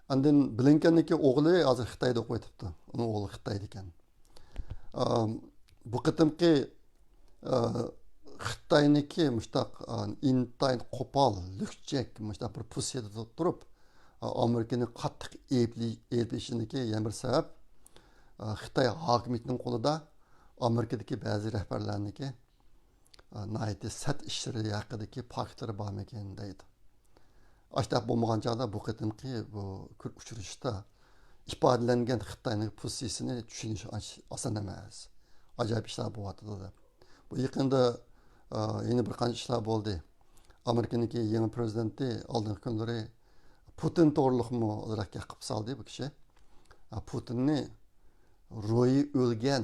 ئاندىن بلىنكېننىڭكى ئوغلى ھازىر خىتايدا ئوقۇۋېتىپتۇ. ئۇنىڭ ئوغلى خىتايدا ئىكەن. ئام، بۇ قېتىمقى، ئا، خىتاينىڭكى مۇشتاق، ئا، ئىنتايىن قوپال، لۈكچەك، مۇشتاق بىر پوزىتسىيىدە تۇرۇپ، ئا، ئامېرىكىنى قاتتىق ئەيىبلى-، ئەيىبلىشىنىڭكى يەنە بىر سەۋەب، ئا، خىتاي ھاكىمىيىتىنىڭ قولىدا ئامېرىكىدىكى بەزى رەھبەرلەرنىڭكى ئا، ناھايىتى سەت ئىشلىرى ھەققىدىكى پاكىتلىرى بارمىكىن دەيدۇ. ئاشتاق بولمىغان چاغدا بۇ قېتىمقى بۇ كۆر-، ئۇچرىشىشتا ئىپادىلەنگەن خىتاينىڭ پوزىتسىيىسىنى چۈشىنىش ئانچە ئاسان ئەمەس. ئاجايىپ ئىشلار بولۇۋاتىدۇ دەپ. بۇ يېقىندا، ئا، يەنە بىر قانچە ئىشلار بولدى. ئامېرىكىنىڭكى يېڭى پرېزىدېنتى ئالدىنقى كۈنلىرى پۇتىن توغرىلىقمۇ ئازراق گەپ قىلىپ سالدى بۇ كىشى. ئا، پۇتىننى روھى ئۆلگەن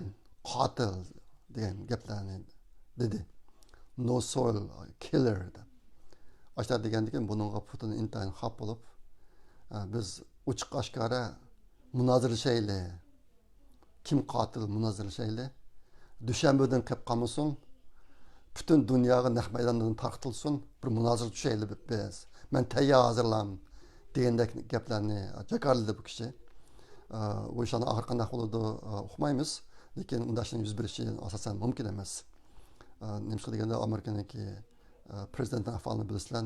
قاتىل دېگەن گەپلەرنى دېدى. No soul killer دەپ. ئاشۇنداق دېگەندىكىن بۇنىڭغا پۇتىن ئىنتايىن خاپا بولۇپ، ئە، بىز ئوچۇق ئاشكارا مۇنازىرىلىشەيلى. كىم قاتىل مۇنازىرىلىشەيلى. دۈشەنبىدىن قېلىپ قالمىسۇن. پۈتۈن دۇنياغا نەق مەيداندىن تارقىتىلسۇن. بىر مۇنازىرە چۈشەيلى بىز. مەن تەييار ھازىرلام دېگەندەك گەپلەرنى جاكارلىدى بۇ كىشى. ئە، بۇ ئىشلارنىڭ ئاخىرى قانداق بولىدۇ، ئە، ئۇقمايمىز. لېكىن ئۇنداق ئىشنىڭ يۈز بېرىشى ئاساسەن مۇمكىن ئەمەس. ئە، نېمىشقا دېگەندە ئامېرىكىنىڭكى، ئە، پرېزىدېنتىنىڭ ئەھۋالىنى بىلىسىلەر،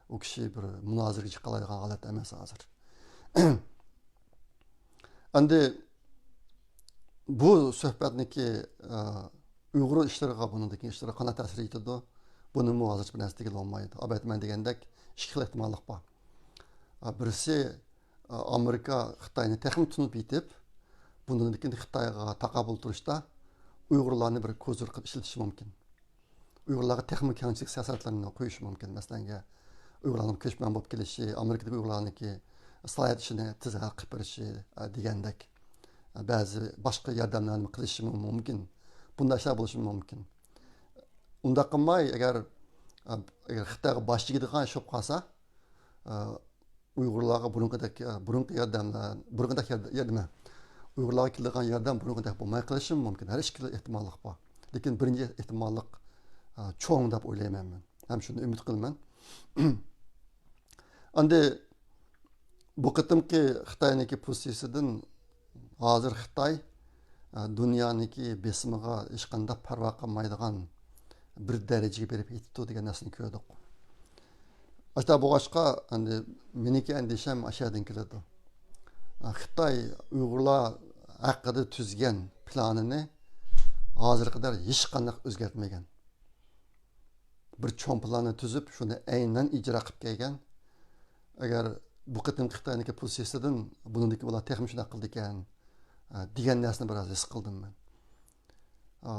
ئۇ كىشى بىر مۇنازىرىگە چىقالايدىغان ھالەتتە ئەمەس ھازىر. ئەمدى بۇ سۆھبەتنىڭكى، ئە، ئۇيغۇر ئىشلىرىغا، بۇنىڭدىكى ئىشلىرىغا قانداق تەسىر يېتىدۇ؟ بۇنىمۇ ھازىرچە بىر نەرسە دېگىلى بولمايدۇ. ئەلۋەتتە، مەن دېگەندەك ئىككى خىل ئېھتىماللىق بار. ئە، بىرسى، ئە، ئامېرىكا خىتاينى تېخىمۇ تونۇپ يېتىپ، بۇنىڭدىن كېيىن خىتايغا تاقابىل تۇرۇشتا ئۇيغۇرلارنى بىر كوزىر قىلىپ ئىشلىتىشى مۇمكىن. ئۇيغۇرلارغا تېخىمۇ كەڭچىلىك سىياسەتلىرىنى قويۇشى مۇمكىن. مەسىلەنگە، ئۇيغۇرلارنىڭ كۆچمەن بولۇپ كېلىشى، ئامېرىكىدىكى ئۇيغۇرلارنىڭكى ساياھەت ئىشىنى تېز ھەل قىلىپ بېرىشى، ئە، دېگەندەك، ئە، بەزى باشقا ياردەملەرنى قىلىشىمۇ مۇمكىن. بۇنداق ئىشلار بولۇشى مۇمكىن. ئۇنداق قىلماي، ئەگەر، ئە، ئەگەر خىتايغا باش ئېگىدىغان ئىش بولۇپ قالسا، ئە، ئۇيغۇرلارغا بۇرۇنقىدەك، بۇرۇنقى ياردەملەر، بۇرۇنقىدەك ياردە-، ياردەم، ئۇيغۇرلارغا كېلىدىغان ياردەم بۇرۇنقىدەك بولماي قېلىشىمۇ مۇمكىن. ھەر ئىككىلا ئېھتىماللىق بار. لېكىن بىرىنچى ئېھتىماللىق، ئە، چوڭ دەپ ئويلايمەن مەن. ھەم شۇنى ئۈمىد قىلىمەن. ئەمدى بۇ قېتىمقى خىتاينىڭكى پوزىتسىيىسىدىن ھازىر خىتاي، ئە، دۇنيانىڭكى بېسىمىغا ھېچقانداق پەرۋا قىلمايدىغان بىر دەرىجىگە بېرىپ يېتىپتۇ دېگەن نەرسىنى كۆردۇق. ئاشۇنداق بولغاچقا، ئەمدى مېنىڭكى ئەندىشەم ئاشۇ يەردىن كېلىدۇ. ئە، خىتاي ئۇيغۇرلار ھەققىدە تۈزگەن پىلانىنى ھازىرغا قەدەر ھېچقانداق ئۆزگەرتمىگەن. بىر چوڭ پىلاننى تۈزۈپ، شۇنى ئەينەن ئىجرا قىلىپ كەلگەن. ئەگەر بۇ قېتىمقى خىتاينىڭكى پوزىتسىيىسىدىن بۇنىڭدىكى بۇلار تېخىمۇ شۇنداق قىلىدىكەن، ئە، دېگەن نەرسىنى بىراز ھېس قىلدىم مەن. ئا،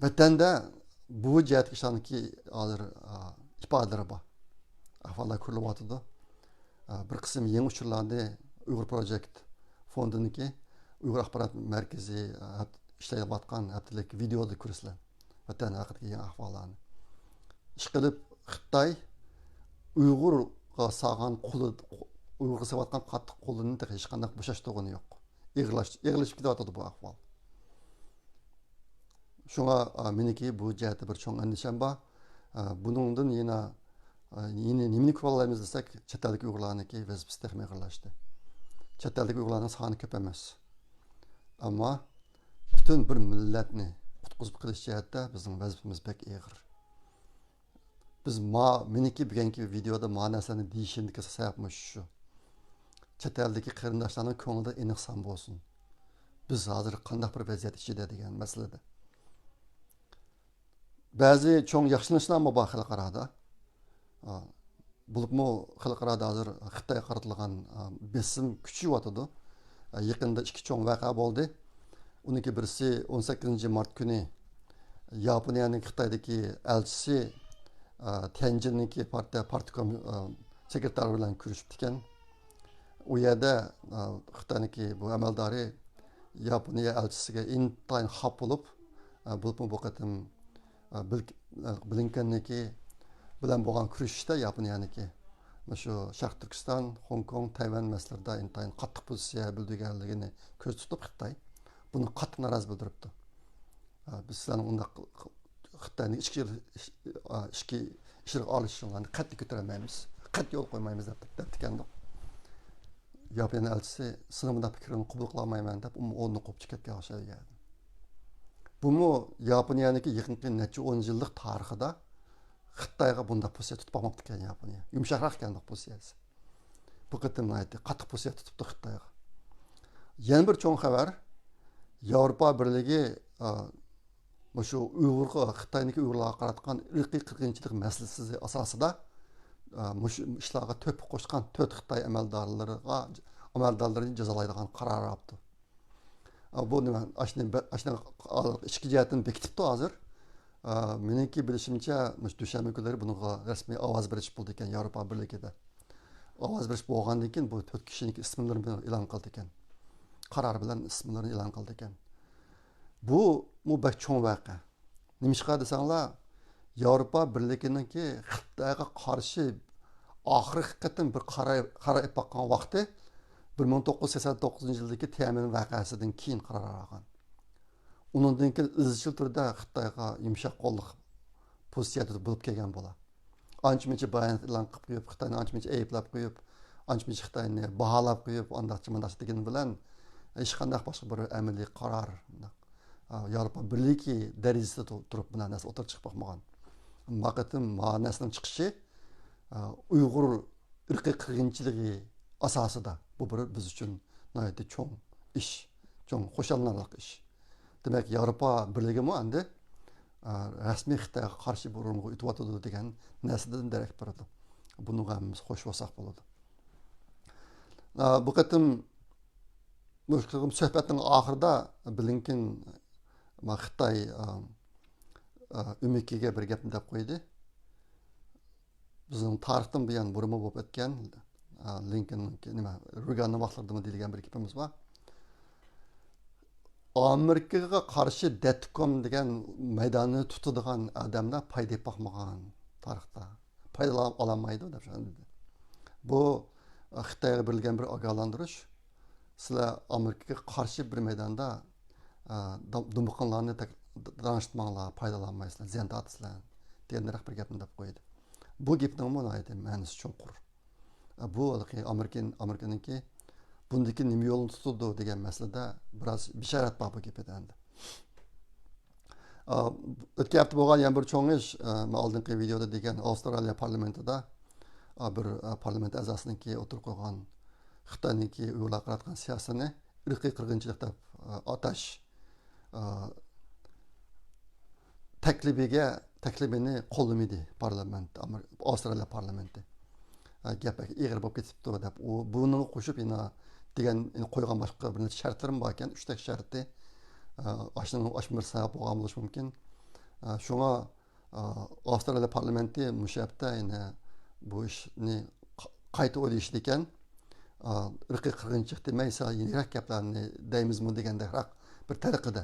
ۋەتەندە بۇ جەھەتتىكى ئىشلارنىڭكى ھازىر، ئا، ئىپادىلىرى بار. ئەھۋاللار كۆرۈلۈۋاتىدۇ. ئا، بىر قىسىم يېڭى ئۇچۇرلارنى ئۇيغۇر پروجېكت فوندىنىڭكى ئۇيغۇر ئاخبارات مەركىزى، ئا، ھەپ-، ئىشلەۋاتقان ھەپتىلىك ۋىدېيودا كۆرىسىلەر. ۋەتەن ھەققىدىكى يېڭى ئەھۋاللارنى. ئىشقىلىپ، خىتاي ئۇيغۇرغا سالغان قولى، ئۇيغۇرغا سېلىۋاتقان قاتتىق قولىنى تېخى ھېچقانداق بوشاشتۇرغىنى يوق. ئېغىرلاش-، ئېغىرلىشىپ كېتىۋاتىدۇ بۇ ئەھۋال. شۇڭا، ئا، مېنىڭكى بۇ جەھەتتە بىر چوڭ ئەندىشەم بار. ئا، بۇنىڭدىن يەنە، ئا، يەنە نېمىنى كۆرۈۋالالايمىز دېسەك، چەت ئەلدىكى ئۇيغۇرلارنىڭكى ۋەزىپىسى تېخىمۇ ئېغىرلاشتى. چەت ئەلدىكى ئۇيغۇرلارنىڭ سانى كۆپ ئەمەس. ئەمما پۈتۈن بىر مىللەتنى قۇتقۇزۇپ قېلىش جەھەتتە بىزنىڭ ۋەزىپىمىز بەك ئېغىر. بىز ما-، مېنىڭكى بۈگۈنكى ۋىدېيودا ما نەرسىلەرنى دېيىشىمدىكى سەۋەب مۇشۇ شۇ. چەت ئەلدىكى قېرىنداشلارنىڭ كۆڭلىدە ئېنىق سان بولسۇن. بىز ھازىر قانداق بىر ۋەزىيەت ئىچىدە دېگەن مەسىلىدە. بەزى چوڭ ياخشىلىنىشلارمۇ بار خەلقئارادا. ئا، بولۇپمۇ خەلقئارادا ھازىر خىتايغا قارىتىلغان، ئا، بېسىم كۈچىيىۋاتىدۇ. ئا، يېقىندا ئىككى چوڭ ۋەقە بولدى. ئۇنىڭكى بىرسى ئون سەككىزىنچى مارت كۈنى ياپونىيەنىڭ خىتايدىكى ئەلچىسى، ئا، تيەنجىننىڭكى پارتىيە پارتكوم، ئا، سېكرېتارى بىلەن كۆرۈشۈپتىكەن. ئۇ يەردە، ئا، خىتاينىڭكى بۇ ئەمەلدارى ياپونىيە ئەلچىسىگە ئىنتايىن خاپا بولۇپ، ئا، بولۇپمۇ بۇ قېتىم، ئا، بىل-، ئا، بلىنكېننىڭكى بىلەن بولغان كۆرۈشۈشتە ياپونىيەنىڭكى مۇشۇ شەرقىي تۈركىستان، خوڭكوڭ، تەيۋەن مەسىلىلىرىدا ئىنتايىن قاتتىق پوزىتسىيە بىلدۈرگەنلىكىنى كۆزدە تۇتۇپ خىتاي بۇنى قاتتىق نارازى بىلدۈرۈپتۇ. ئا، بىز سىلەرنىڭ ئۇنداق خىتاينىڭ ئىچكى، ئا، ئىچكى ئىشلىرىغا ئارىلىشىشىڭلارنى قەتئىي كۆتۈرەلمەيمىز، قەتئىي يول قويمايمىز دەپ، دەپتىكەندۇق. ياپونىيە ئەلچىسى سېنىڭ بۇنداق پىكرىڭنى قوبۇل قىلالمايمەن دەپ، ئۇمۇ ئورنىدىن قوپۇپ چىقىپ كەتكەن ئوخشايدۇ. بۇمۇ ياپونىيەنىڭكى يېقىنقى نەچچە ئون يىللىق تارىخىدا خىتايغا بۇنداق پوزىتسىيە تۇتۇپ باقماپتىكەن ياپونىيە. يۇمشاقراق ئىكەندۇق پوزىتسىيەسى. بۇ قېتىم ناھايىتى قاتتىق پوزىتسىيە تۇتۇپتۇ خىتايغا. يەنە بىر چوڭ خەۋەر، ياۋروپا بىرلىكى، ئا، مۇشۇ ئۇيغۇرغا، خىتاينىڭكى ئۇيغۇرلارغا قاراتقان ئىرقىي قىرغىنچىلىق مەسىلىسى ئاساسىدا، ئا، مۇشۇ ئىشلارغا تۆھپە قوشقان تۆت خىتاي ئەمەلدارلىرىغا، ئەمەلدارلىرىنى جازالايدىغان قارار ئاپتۇ. ئا، بۇ نېمە؟ ئاشۇنى بە-، ئاشۇنى ئىچكى جەھەتتىن بېكىتىپتۇ ھازىر. ئا، مېنىڭكى بىلىشىمچە، مۇشۇ دۈشەنبە كۈنلىرى بۇنىڭغا رەسمىي ئاۋاز بېرىش بولىدىكەن ياۋروپا بىرلىكىدە. ئاۋاز بېرىش بولغاندىن كېيىن بۇ تۆت كىشىنىڭكى ئىسىملىرىنى ئېلان قىلىدىكەن. قارار بىلەن ئىسىملىرىنى ئېلان قىلىدىكەن. بۇمۇ بەك چوڭ ۋەقە. نېمىشقا دېسەڭلار، ياۋروپا بىرلىكىنىڭكى خىتايغا قارشى ئاخىرقى قېتىم بىر قارار، قارار ئېلىپ باققان ۋاقتى بىر مىڭ توققۇز يۈز سەكسەن توققۇزىنچى يىلدىكى تيەنئەنمېن ۋەقەسىدىن كېيىن قارار ئالغان. ئۇنىڭدىن كېيىن ئىزچىل تۈردە خىتايغا يۇمشاق قوللۇق پوزىتسىيەدە بولۇپ كەلگەن بۇلار. ئانچە مۇنچە بايانات ئېلان قىلىپ قويۇپ، خىتاينى ئانچە مۇنچە ئەيىبلەپ قويۇپ، ئانچە مۇنچە خىتاينى باھالاپ قويۇپ، ئانداقچە مۇنداقچە دېگىنى بىلەن ھېچقانداق باشقا بىر ئەمەلىي قارار، ئا، ياۋروپا بىرلىكى دەرىجىسىدە تۇ-، تۇرۇپ بۇنداق نەرسە ئوتتۇرىغا چىقىپ باقمىغان. ما قېتىم ما نەرسىنىڭ چىقىشى، ئا، ئۇيغۇر ئىرقىي قىرغىنچىلىقى ئاساسىدا، بۇ بىر بىز ئۈچۈن ناھايىتى چوڭ ئىش، چوڭ خۇشاللىنارلىق ئىش. دېمەك، ياۋروپا بىرلىكىمۇ ئەمدى، ئا، رەسمىي خىتايغا قارشى بىر ئورۇنغا ئۆتۈۋاتىدۇ دېگەن نەرسىدىن دېرەك بېرىدۇ. بۇنىڭغا ھەممىمىز خوش بولساق بولىدۇ. ئا، بۇ قېتىم، بۇ قېتىم سۆھبەتنىڭ ئاخىرىدا بلىنكېن، ما، خىتاي، ئا، ئا، ئۆمىكىگە بىر گەپنى دەپ قويدى. بىزنىڭ تارىختىن بۇيان بۇرۇنمۇ بولۇپ ئۆتكەن، ئا، لىنكولننىڭكى، نېمە، رېگاننىڭ ۋاقىتلىرىدىمۇ دېيىلگەن بىر گېپىمىز بار. ئامېرىكىغا قارشى دەتكوم دېگەن مەيداننى تۇتىدىغان ئادەملەر پايدا ئېلىپ باقمىغان تارىختا. پايدا ئالالمايدۇ دەپ شۇنداق دېدى. بۇ، ئا، خىتايغا بېرىلگەن بىر ئاگاھلاندۇرۇش. سىلەر ئامېرىكىغا قارشى بىر مەيداندا، ئا، دۇ-، دۇمبىقىڭلارنى تەك-، داڭشىتماڭلار، پايدا ئالالمايسىلەر، زىيان تارتىسىلەر دېگەندەك بىر گەپنى دەپ قويدى. بۇ گېپنىڭمۇ ناھايىتى مەنىسى چوڭقۇر. بۇ ھېلىقى ئامېرىكىن-، ئامېرىكىنىڭكى بۇندىن كېيىن نېمە يولنى تۇتىدۇ دېگەن مەسىلىدە بىراز بېشارەت بار بۇ گېپىدە ئەمدى. ئا، ئۆتكەن ھەپتە بولغان يەنە بىر چوڭ ئىش، ئا، مەن ئالدىنقى ۋىدېيودا دېگەن ئاۋسترالىيە پارلامېنتىدا، ئا، بىر، ئا، پارلامېنت ئەزاسىنىڭكى ئوتتۇرىغا قويغان خىتاينىڭكى ئۇيغۇرلارغا قاراتقان سىياسىتىنى ئىرقىي قىرغىنچىلىق دەپ، ئا، ئاتاش، ئا، تەكلىپىگە، تەكلىپىنى قوللىمىدى پارلامېنت، ئامېر-، ئاۋسترالىيە پارلامېنتى. ئا، گەپ بەك ئېغىر بولۇپ كېتىپتۇ دەپ، ئۇ بۇنىڭغا قوشۇپ يەنە دېگەن، يەنە قويغان باشقا بىر نەچچە شەرتلىرىمۇ بار ئىكەن، ئۈچ تەك شەرتى. ئا، ئاشۇنىڭ، ئاشۇ بىر سەۋەب بولغان بولۇشى مۇمكىن. ئا، شۇڭا، ئا، ئاۋسترالىيە پارلامېنتى مۇشۇ ھەپتە يەنە بۇ ئىشنى ق-، قايتا ئويلىشىدىكەن. ئا، ئىرقىي قىرغىنچىلىق دېمەي، سەل يېنىكرەك گەپلەرنى دەيمىزمۇ دېگەندەكرەك بىر تەرىقىدە.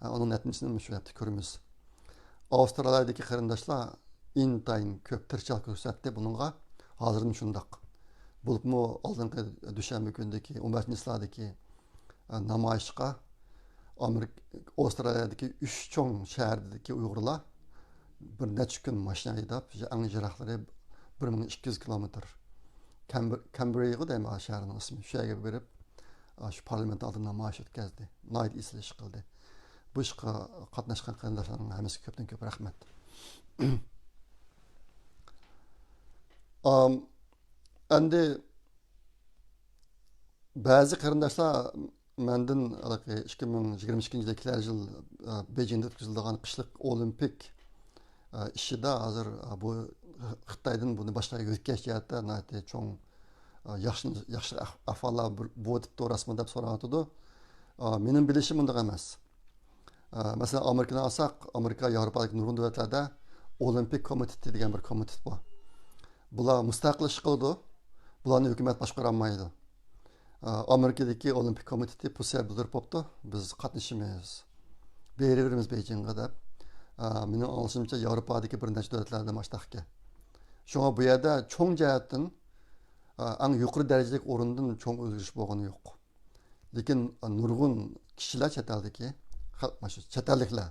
ئا، ئۇنىڭ نەتىجىسىنى مۇشۇ ھەپتە كۆرىمىز. ئاۋسترالىيەدىكى قېرىنداشلار ئىنتايىن كۆپ تىرىشچانلىق كۆرسەتتى بۇنىڭغا. ھازىرمۇ شۇنداق. بولۇپمۇ ئالدىنقى دۈشەنبە كۈنىدىكى، ئون بەشىنچى چىسلادىكى، ئە، نامايىشقا ئامېرىك-، ئاۋسترالىيەدىكى ئۈچ چوڭ شەھەردىكى ئۇيغۇرلار بىر نەچچە كۈن ماشىنا ھەيدەپ، ئەڭ يىراقلىرى بىر مىڭ ئىككى يۈز كىلومېتىر. كەمبر-، كەمبرىي دەيمەن شەھەرنىڭ ئىسمى. شۇ يەرگە بېرىپ، ئا، شۇ پارلامېنت ئالدىدا نامايىش ئۆتكەزدى. ناھايىتى ئېسىل ئىش قىلدى. بۇ ئىشقا قاتناشقان قېرىنداشلارنىڭ ھەممىسىگە كۆپتىن كۆپ رەھمەت. ئام، ئەمدى بەزى قېرىنداشلار مەندىن ھېلىقى ئىككى مىڭ يىگىرمە ئىككىنچى يىلى كېلەر يىل، ئە، بېيجىڭدا ئۆتكۈزۈلىدىغان قىشلىق ئولىمپىك، ئە، ئىشىدا ھازىر، ئە، بۇ خىتايدىن بۇنى باشقا يەرگە يۆتكەش جەھەتتە ناھايىتى چوڭ، ئە، ياخشى، ياخشى ئەھ-، ئەھۋاللار بىر، بولۇۋېتىپتۇ راستمۇ دەپ سوراۋاتىدۇ. ئە، مېنىڭ بىلىشىم ئۇنداق ئەمەس. ئە، مەسىلەن، ئامېرىكىنى ئالساق، ئامېرىكا، ياۋروپادىكى نۇرغۇن دۆلەتلەردە ئولىمپىك كومىتېتى دېگەن بىر كومىتېت بار. بۇلار مۇستەقىل ئىش قىلىدۇ. بۇلارنى ھۆكۈمەت باشقۇرالمايدۇ. ئە، ئامېرىكىدىكى ئولىمپىك كومىتېتى پوزىتسىيە بىلدۈرۈپ بوپتۇ، بىز قاتنىشىمىز، بېرىۋېرىمىز بېيجىڭغا دەپ. ئە، مېنىڭ ئاڭلىشىمچە، ياۋروپادىكى بىر نەچچە دۆلەتلەردە مۇشۇنداق ئىكەن. شۇڭا بۇ يەردە چوڭ جەھەتتىن، ئە، ئەڭ يۇقىرى دەرىجىلىك ئورۇندىن چوڭ ئۆزگىرىش بولغىنى يوق. لېكىن نۇرغۇن كىشىلەر چەت ئەلدىكى، خەلق، مانا شۇ چەت ئەللىكلەر،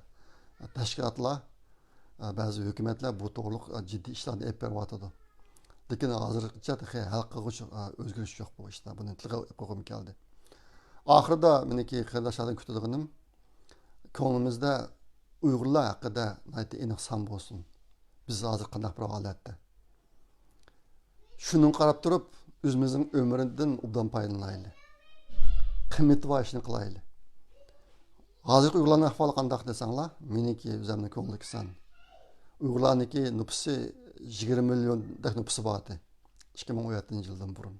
تەشكىلاتلار، بەزى ھۆكۈمەتلەر بۇ توغرۇلۇق جىددىي ئىشلارنى ئېلىپ بېرىۋاتىدۇ. لېكىن ھازىرغىچە تېخى ھەل قىلغۇچ ئۆزگىرىش يوق بۇ ئىشتا. بۇنى تىلغا قويغۇم كەلدى. ئاخىرىدا مېنىڭكى قېرىنداشلاردىن كۈتىدىغىنىم، كۆڭلىمىزدە ئۇيغۇرلار ھەققىدە ناھايىتى ئېنىق سان بولسۇن. بىز ھازىر قانداق بىر ھالەتتە؟ شۇنىڭغا قاراپ تۇرۇپ، ئۆزىمىزنىڭ ئۆمرىدىن ئوبدان پايدىلىنايلى. قىممىتى بار ئىشنى قىلايلى. ھازىرقى ئۇيغۇرلارنىڭ ئەھۋالى قانداق دېسەڭلار، مېنىڭكى ئۆزۈمنىڭ كۆڭلىدىكى سان. ئۇيغۇرلارنىڭكى نوپۇسى يىگىرمە مىليوندەك نوپۇسى بار ئىدى، ئىككى مىڭ ئون يەتتىنچى يىلدىن بۇرۇن.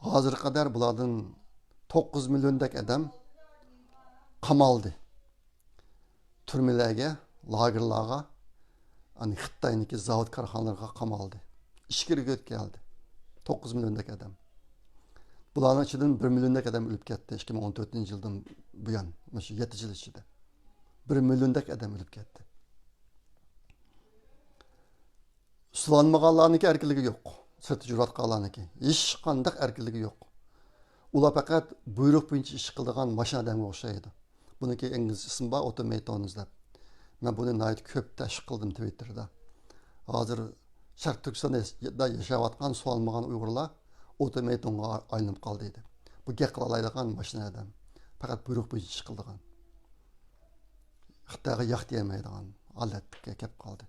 ھازىرغا قەدەر بۇلاردىن توققۇز مىليوندەك ئادەم قامالدى. تۈرمىلەرگە، لاگېرلارغا، ئەنە خىتاينىڭكى زاۋۇت كارخانىلىرىغا قامالدى. ئىچكىرىگە ئۆتكەلدى. توققۇز مىليوندەك ئادەم. بۇلارنىڭ ئىچىدىن بىر مىليوندەك ئادەم ئۆلۈپ كەتتى، ئىككى مىڭ ئون تۆتىنچى يىلدىن بۇيان، مۇشۇ يەتتە يىل ئىچىدە. بىر مىليوندەك ئادەم ئۆلۈپ كەتتى. سولانمىغانلارنىڭكى ئەركىنلىكى يوق. سىرتتا يۈرۈۋاتقانلارنىڭكى ھېچقانداق ئەركىنلىكى يوق. ئۇلار پەقەت بۇيرۇق بويىچە ئىش قىلىدىغان ماشىنا ئادەمگە ئوخشايدۇ. بۇنىڭكى ئىنگلىز ئىسمى بار، ئوتومەيتونز دەپ. مەن بۇنى ناھايىتى كۆپ تەشۋىق قىلدىم تىۋىتتېردا. ھازىر شەرقىي تۈركىستاندا ياشاۋاتقان سولانمىغان ئۇيغۇرلار ئوتومەيتونغا ئايلىنىپ قالدى دېدى. بۇ گەپ قىلالايدىغان ماشىنا ئادەم. پەقەت بۇيرۇق بويىچە ئىش قىلىدىغان. خىتايغا ياق دېيەلمەيدىغان ھالەتكە كەپ قالدى.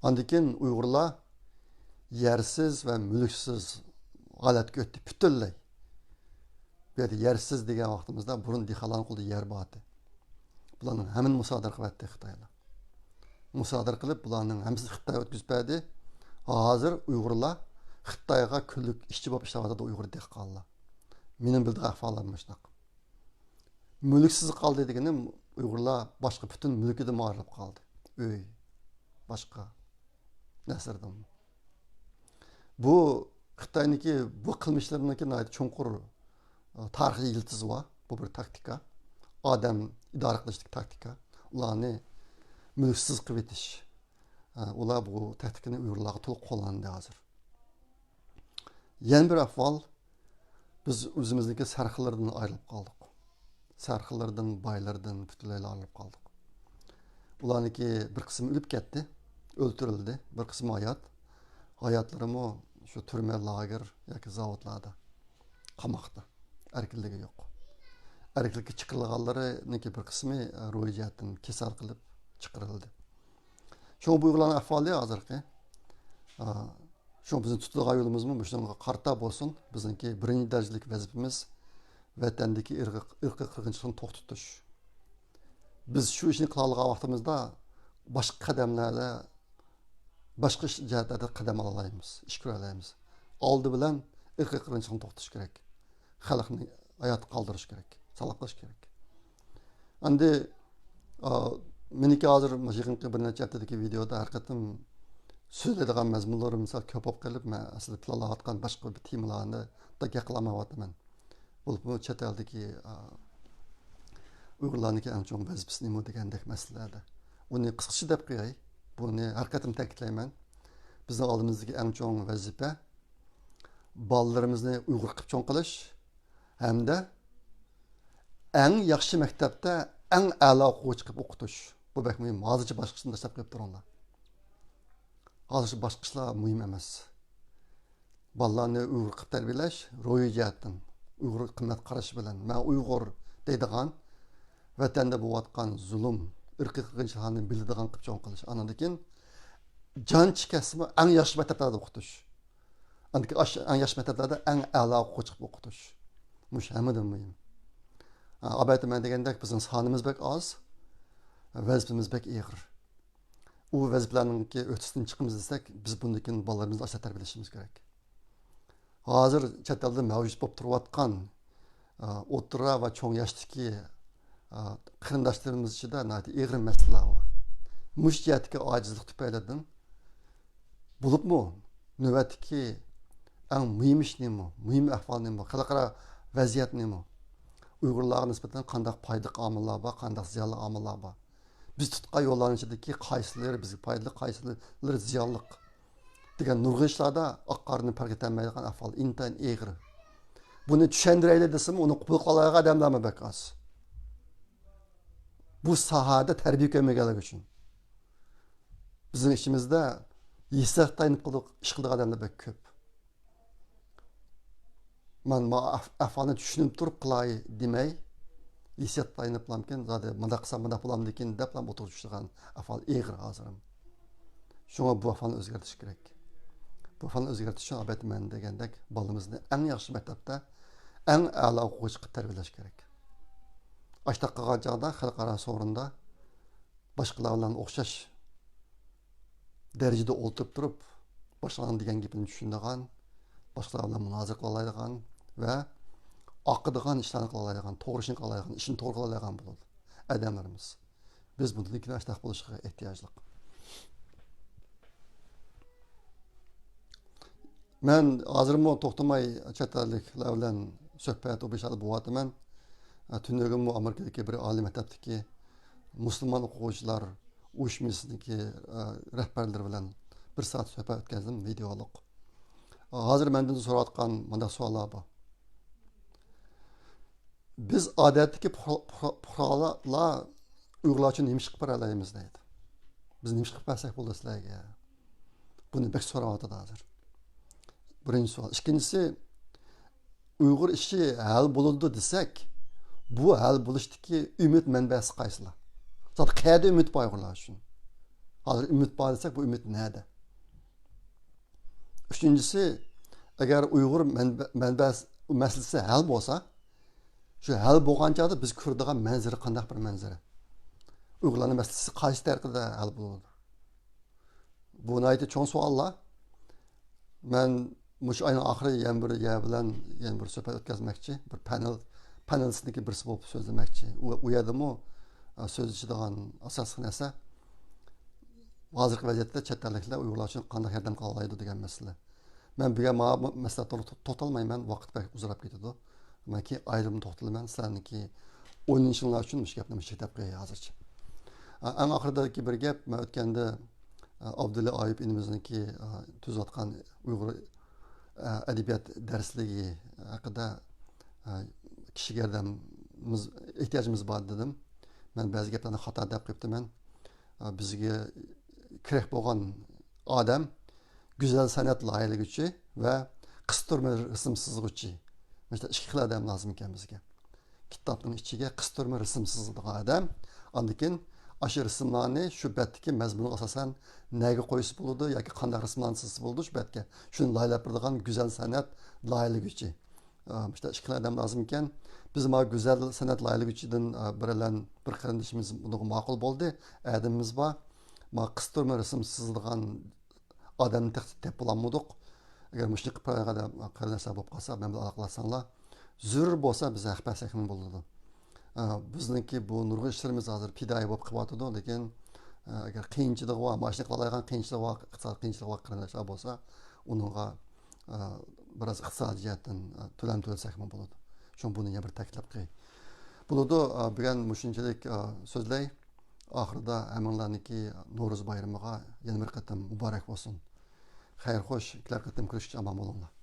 ئاندىن كېيىن ئۇيغۇرلار يەرسىز ۋە مۈلۈكسىز ھالەتكە ئۆتتى پۈتۈنلەي. بۇ يەردە يەرسىز دېگەن ۋاقتىمىزدا بۇرۇن دېھقانلارنىڭ قولىدا يەر بار ئىدى. بۇلارنىڭ ھەممىنى مۇسادىرە قىلىۋەتتى خىتايلار. مۇسادىرە قىلىپ، بۇلارنىڭ ھەممىسىنى خىتايغا ئۆتكۈزۈپ بەردى. ھازىر ئۇيغۇرلار خىتايغا كۈنلۈك ئىشچى بولۇپ ئىشلەۋاتىدۇ، ئۇيغۇر دېھقانلار. مېنىڭ بىلىدىغان ئەھۋاللار مۇشۇنداق. مۈلۈكسىز قالدى دېگىنىم، ئۇيغۇرلار باشقا پۈتۈن مۈلكىدىنمۇ ئايرىلىپ قالدى. ئۆي، باشقا نەرسىلەردىن. بۇ خىتاينىڭكى بۇ قىلمىشلىرىنىڭكى ناھايىتى چوڭقۇر، ئە، تارىخىي يىلتىزى بار. بۇ بىر تاكتىكا. ئادەم ئىدارە قىلىشتىكى تاكتىكا. ئۇلارنى مۈلۈكسىز قىلىۋېتىش. ئە، ئۇلار بۇ تاكتىكىنى ئۇيغۇرلارغا تولۇق قوللاندى ھازىر. يەنە بىر ئەھۋال، بىز ئۆزىمىزنىڭكى سەرخىللىرىدىن ئايرىلىپ قالدۇق. سەرخىللىرىدىن، بايلىرىدىن پۈتۈنلەيلا ئايرىلىپ قالدۇق. ئۇلارنىڭكى بىر قىسمى ئۆلۈپ كەتتى، ئۆلتۈرۈلدى، بىر قىسمى ھايات. ھاياتلىرىمۇ شۇ تۈرمە، لاگېر ياكى زاۋۇتلاردا، قاماقتا. ئەركىنلىكى يوق. ئەركىنلىككە چىقىرىلغانلىرىنىڭكى بىر قىسمى، ئە، روھىي جەھەتتىن كېسەل قىلىپ چىقىرىلدى. شۇڭا بۇ ئۇيغۇرلارنىڭ ئەھۋالى ھازىرقى، ئە، شۇڭا بىزنىڭ تۇتىدىغان يولىمىزمۇ مۇشۇنىڭغا قارىتا بولسۇن. بىزنىڭكى بىرىنچى دەرىجىلىك ۋەزىپىمىز ۋەتەندىكى ئىرقىي، ئىرقىي قىرغىنچىلىقنى توختىتىش. بىز شۇ ئىشنى قىلالىغان ۋاقتىمىزدا باشقا قەدەملەردە، باشقا ئىش جەھەتلەردە قەدەم ئالالايمىز، ئىش كۆرەلەيمىز. ئالدى بىلەن ئىرقىي قىرغىنچىلىقنى توختىتىش كېرەك. خەلقنى ھاياتتا قالدۇرۇش كېرەك، ساقلاپ قېلىش كېرەك. ئەمدى، ئا، مېنىڭكى ھازىر مۇشۇ يېقىنقى بىر نەچچە ھەپتىدىكى ۋىدېيودا ھەر قېتىم سۆزلەيدىغان مەزمۇنلىرىم سەل كۆپ بولۇپ قېلىپ، مەن ئەسلىدە پىلانلاۋاتقان باشقا بىر تېمىلارنى گەپ قىلالمايۋاتىمەن. بولۇپمۇ چەت ئەلدىكى، ئا، ئۇيغۇرلارنىڭكى ئەڭ چوڭ ۋەزىپىسى نېمە دېگەندەك مەسىلىلەردە. ئۇنى قىسقىچە دەپ قوياي. بۇنى ھەر قېتىم تەكىتلەيمەن. بىزنىڭ ئالدىمىزدىكى ئەڭ چوڭ ۋەزىپە، بالىلىرىمىزنى ئۇيغۇر قىلىپ چوڭ قىلىش ھەمدە ئەڭ ياخشى مەكتەپتە ئەڭ ئەلا ئوقۇغۇچى قىلىپ ئوقۇتۇش. بۇ بەك مۇھىم. ھازىرچە باشقىسىنى تاشلاپ قويۇپ تۇرۇڭلار. ھازىرچە باشقا ئىشلار مۇھىم ئەمەس. بالىلارنى ئۇيغۇر قىلىپ تەربىيەلەش، روھىي جەھەتتىن ئۇيغۇر قىممەت قارىشى بىلەن، مەن ئۇيغۇر دەيدىغان، ۋەتەندە بولۇۋاتقان زۇلۇم، ئىرقىي قىرغىنچىلىقلارنى بىلىدىغان قىلىپ چوڭ قىلىش. ئاندىن كېيىن جان چىكەسمۇ ئەڭ ياخشى مەكتەپلەردە ئوقۇتۇش. ئاندىن كېيىن ئاش-، ئەڭ ياخشى مەكتەپلەردە ئەڭ ئەلا ئوقۇغۇچى قىلىپ ئوقۇتۇش. مۇشۇ ھەممىدىن مۇھىم. ئا، ئەلۋەتتە، مەن دېگەندەك بىزنىڭ سانىمىز بەك ئاز، ۋەزىپىمىز بەك ئېغىر. ئۇ ۋەزىپىلەرنىڭكى ئۆتىسىدىن چىقىمىز دېسەك، بىز بۇندىن كېيىن بالىلىرىمىزنى ئاشۇنداق تەربىيەلىشىمىز كېرەك. ھازىر چەت ئەلدە مەۋجۇت بولۇپ تۇرۇۋاتقان، ئا، ئوتتۇرا ۋە چوڭ ياشتىكى، ئا، قېرىنداشلىرىمىز ئىچىدە ناھايىتى ئېغىر مەسىلىلەر بار. مۇشۇ جەھەتتىكى ئاجىزلىق تۈپەيلىدىن بولۇپمۇ نۆۋەتتىكى ئەڭ مۇھىم ئىش نېمە؟ مۇھىم ئەھۋال نېمە؟ خەلقئارا ۋەزىيەت نېمە؟ ئۇيغۇرلارغا نىسبەتەن قانداق پايدىلىق ئامىللار بار، قانداق زىيانلىق ئامىللار بار؟ بىز تۇتقان يوللارنىڭ ئىچىدىكى قايسىلىرى بىزگە پايدىلىق، قايسىلىرى زىيانلىق دېگەن نۇرغۇن ئىشلاردا ئاق قارىنى پەرق ئېتەلمەيدىغان ئەھۋال ئىنتايىن ئېغىر. بۇنى چۈشەندۈرەيلى دېسىمۇ، ئۇنى قوبۇل قىلالايدىغان ئادەملەرمۇ بەك ئاز. بۇ ساھەدە تەربىيە كۆرمىگەنلىكى ئۈچۈن. بىزنىڭ ئىچىمىزدە ھېسسىياتقا تايىنىپ قىلدۇق، ئىش قىلىدىغان ئادەملەر بەك كۆپ. مەن ما ئەھ-، ئەھۋالنى چۈشىنىپ تۇرۇپ قىلاي دېمەي، ھېسسىياتقا تايىنىپلامكىن، زادى مۇنداق قىلسام مۇنداق بولامدىكىن دەپلا ئولتۇرۇپ چۈشىدىغان ئەھۋال ئېغىر ھازىرمۇ. شۇڭا بۇ ئەھۋالنى ئۆزگەرتىش كېرەك. بۇ ئەھۋالنى ئۆزگەرتىش ئۈچۈن، ئەلۋەتتە، مەن دېگەندەك بالىمىزنى ئەڭ ياخشى مەكتەپتە، ئەڭ ئەلا ئوقۇغۇچى قىلىپ تەربىيەلەش كېرەك. ئاشتاق قىلغان چاغدا خەلقئارا سورۇندا باشقىلار بىلەن ئوخشاش دەرىجىدە ئولتۇرۇپ تۇرۇپ، باشقىلارنىڭ دېگەن گېپىنى چۈشىنىدىغان، باشقىلار بىلەن مۇنازىرە قىلالايدىغان ۋە ئاقىدىغان ئىشلارنى قىلالايدىغان، توغرا ئىشنى قىلالايدىغان، ئىشنى توغرا قىلالايدىغان بولىدۇ ئادەملىرىمىز. بىز بۇندىن كېيىن ئاشۇنداق بولۇشىغا ئېھتىياجلىق. مەن ھازىرمۇ توختىماي چەت ئەللىكلەر بىلەن سۆھبەت، ئۇ بۇ ئىشلاردا بولۇۋاتىمەن. تۈنۈگۈنمۇ ئامېرىكىدىكى بىر ئالىي مەكتەپتىكى مۇسۇلمان ئوقۇغۇچىلار ئۇيۇشمىسىنىڭكى، ئە، رەھبەرلىرى بىلەن بىر سائەت سۆھبەت ئۆتكەزدىم، ۋىدېئولۇق. ھازىر مەندىن سوراۋاتقان مۇنداق سوئاللار بار. بىز ئادەتتىكى پۇقرا-، پۇقرا-، پۇقرالار ئۇيغۇرلار ئۈچۈن نېمە ئىش قىلىپ بېرەلەيمىز دەيدۇ. بىز نېمە ئىش قىلىپ بەرسەك بولىدۇ سىلەرگە؟ بۇنى بەك سوراۋاتىدۇ ھازىر. بىرىنچى سوئال. ئىككىنچىسى، ئۇيغۇر ئىشى ھەل بولىدۇ دېسەك، بۇ ھەل بولۇشتىكى ئۈمىد مەنبەسى قايسىلار؟ زادى قەيەردە ئۈمىد بار ئۇيغۇرلار ئۈچۈن؟ ھازىر ئۈمىد بار دېسەك، بۇ ئۈمىد نەدە؟ ئۈچىنچىسى، ئەگەر ئۇيغۇر مەنبە-، مەنبەسى، مەسىلىسى ھەل بولسا، شۇ ھەل بولغان چاغدا بىز كۆرىدىغان مەنزىرە قانداق بىر مەنزىرە؟ ئۇيغۇرلارنىڭ مەسىلىسى قايسى تەرىقىدە ھەل بولىدۇ؟ بۇ ناھايىتى چوڭ سوئاللار. مەن مۇشۇ ئاينىڭ ئاخىرى يەنە بىر يەر بىلەن يەنە بىر سۆھبەت ئۆتكۈزمەكچى. بىر پانېل، پانېلىستنىڭكى بىرسى بولۇپ سۆزلىمەكچى. ئۇ، ئۇ يەردىمۇ، ئە، سۆزلىشىدىغان ئاساسلىق نەرسە ھازىرقى ۋەزىيەتتە چەت ئەللىكلەر ئۇيغۇرلار ئۈچۈن قانداق ياردەم قىلالايدۇ دېگەن مەسىلە. مەن بۈگۈن ماۋۇ مەسىلە توغرا تو-، توختالمايمەن، ۋاقىت بەك ئۇزىراپ كېتىدۇ. مەن كېيىن ئايرىم توختىلىمەن، سىلەرنىڭكى ئويلىنىشىڭلار ئۈچۈن مۇشۇ گەپنى مۇشۇ دەپ قوياي ھازىرچە. ئا، ئەڭ ئاخىرىدىكى بىر گەپ، مەن ئۆتكەندە، ئا، ئابدۇللا ئايۇپ ئىنىمىزنىڭكى، ئا، تۈزۈۋاتقان ئۇيغۇر، ئا، ئەدەبىيات دەرسلىكى ھەققىدە، ئا، كىشىگە ياردەممىز، ئېھتىياجىمىز بار دېدىم. مەن بەزى گەپلەرنى خاتا دەپ قويۇپتىمەن. بىزگە كېرەك بولغان ئادەم گۈزەل سەنئەت لايىھىلىگۈچى ۋە قىستۇرما رەسىم سىزغۇچى. مۇشۇنداق ئىككى خىل ئادەم لازىم ئىكەن بىزگە. كىتابنىڭ ئىچىگە قىستۇرما رەسىم سىزىدىغان ئادەم. ئاندىن كېيىن ئاشۇ رەسىملارنى شۇ بەتتىكى مەزمۇنغا ئاساسەن نەگە قويسا بولىدۇ ياكى قانداق رەسىملارنى سىزسا بولىدۇ شۇ بەتكە. شۇنى لايىھىلەپ بېرىدىغان گۈزەل سەنئەت لايىھىلىگۈچى. ئا، مۇشۇنداق ئىككى خىل ئادەم لازىم ئىكەن. بىز ما گۈزەل سەنئەت لايىھىلىگۈچىدىن، ئا، بىرەلەن بىر قېرىندىشىمىز بۇنىڭغا ماقۇل بولدى. ئادىمىمىز بار. ما قىستۇرما رەسىم سىزىدىغان ئادەمنى تېخى تېپىپ بولالمىدۇق. ئەگەر مۇشۇنى قىلىپ بېرىدىغان قېرىنداشلار بولۇپ قالسا، مەن بىلەن ئالاقىلەشسەڭلار، زۆرۈر بولسا بىز ھەق بەرسەكمۇ بولىدۇ. ئا، بىزنىڭكى بۇ نۇرغۇن ئىشلىرىمىز ھازىر پىدائىي بولۇپ قېلىۋاتىدۇ، لېكىن، ئا، ئەگەر قىيىنچىلىقى بار، ماشىنا قىلالايدىغان قىيىنچىلىقى بار، ئىقتىساد قىيىنچىلىقى بار قېرىنداشلار بولسا، ئۇنىڭغا، ئا، بىراز ئىقتىسادىي جەھەتتىن، ئا، تۆلەم تۆلىسەكمۇ بولىدۇ. شۇڭا بۇنى يەنە بىر تەكىتلەپ قوياي. بولىدۇ، ئا، بۈگۈن مۇشۇنچىلىك، ئا، سۆزلەي. ئاخىرىدا ھەممىڭلارنىڭكى نورۇز بايرىمىغا يەنە بىر قېتىم مۇبارەك بولسۇن. خەير خوش، كېلەر قېتىم كۆرۈشكىچە ئامان بولۇڭلار.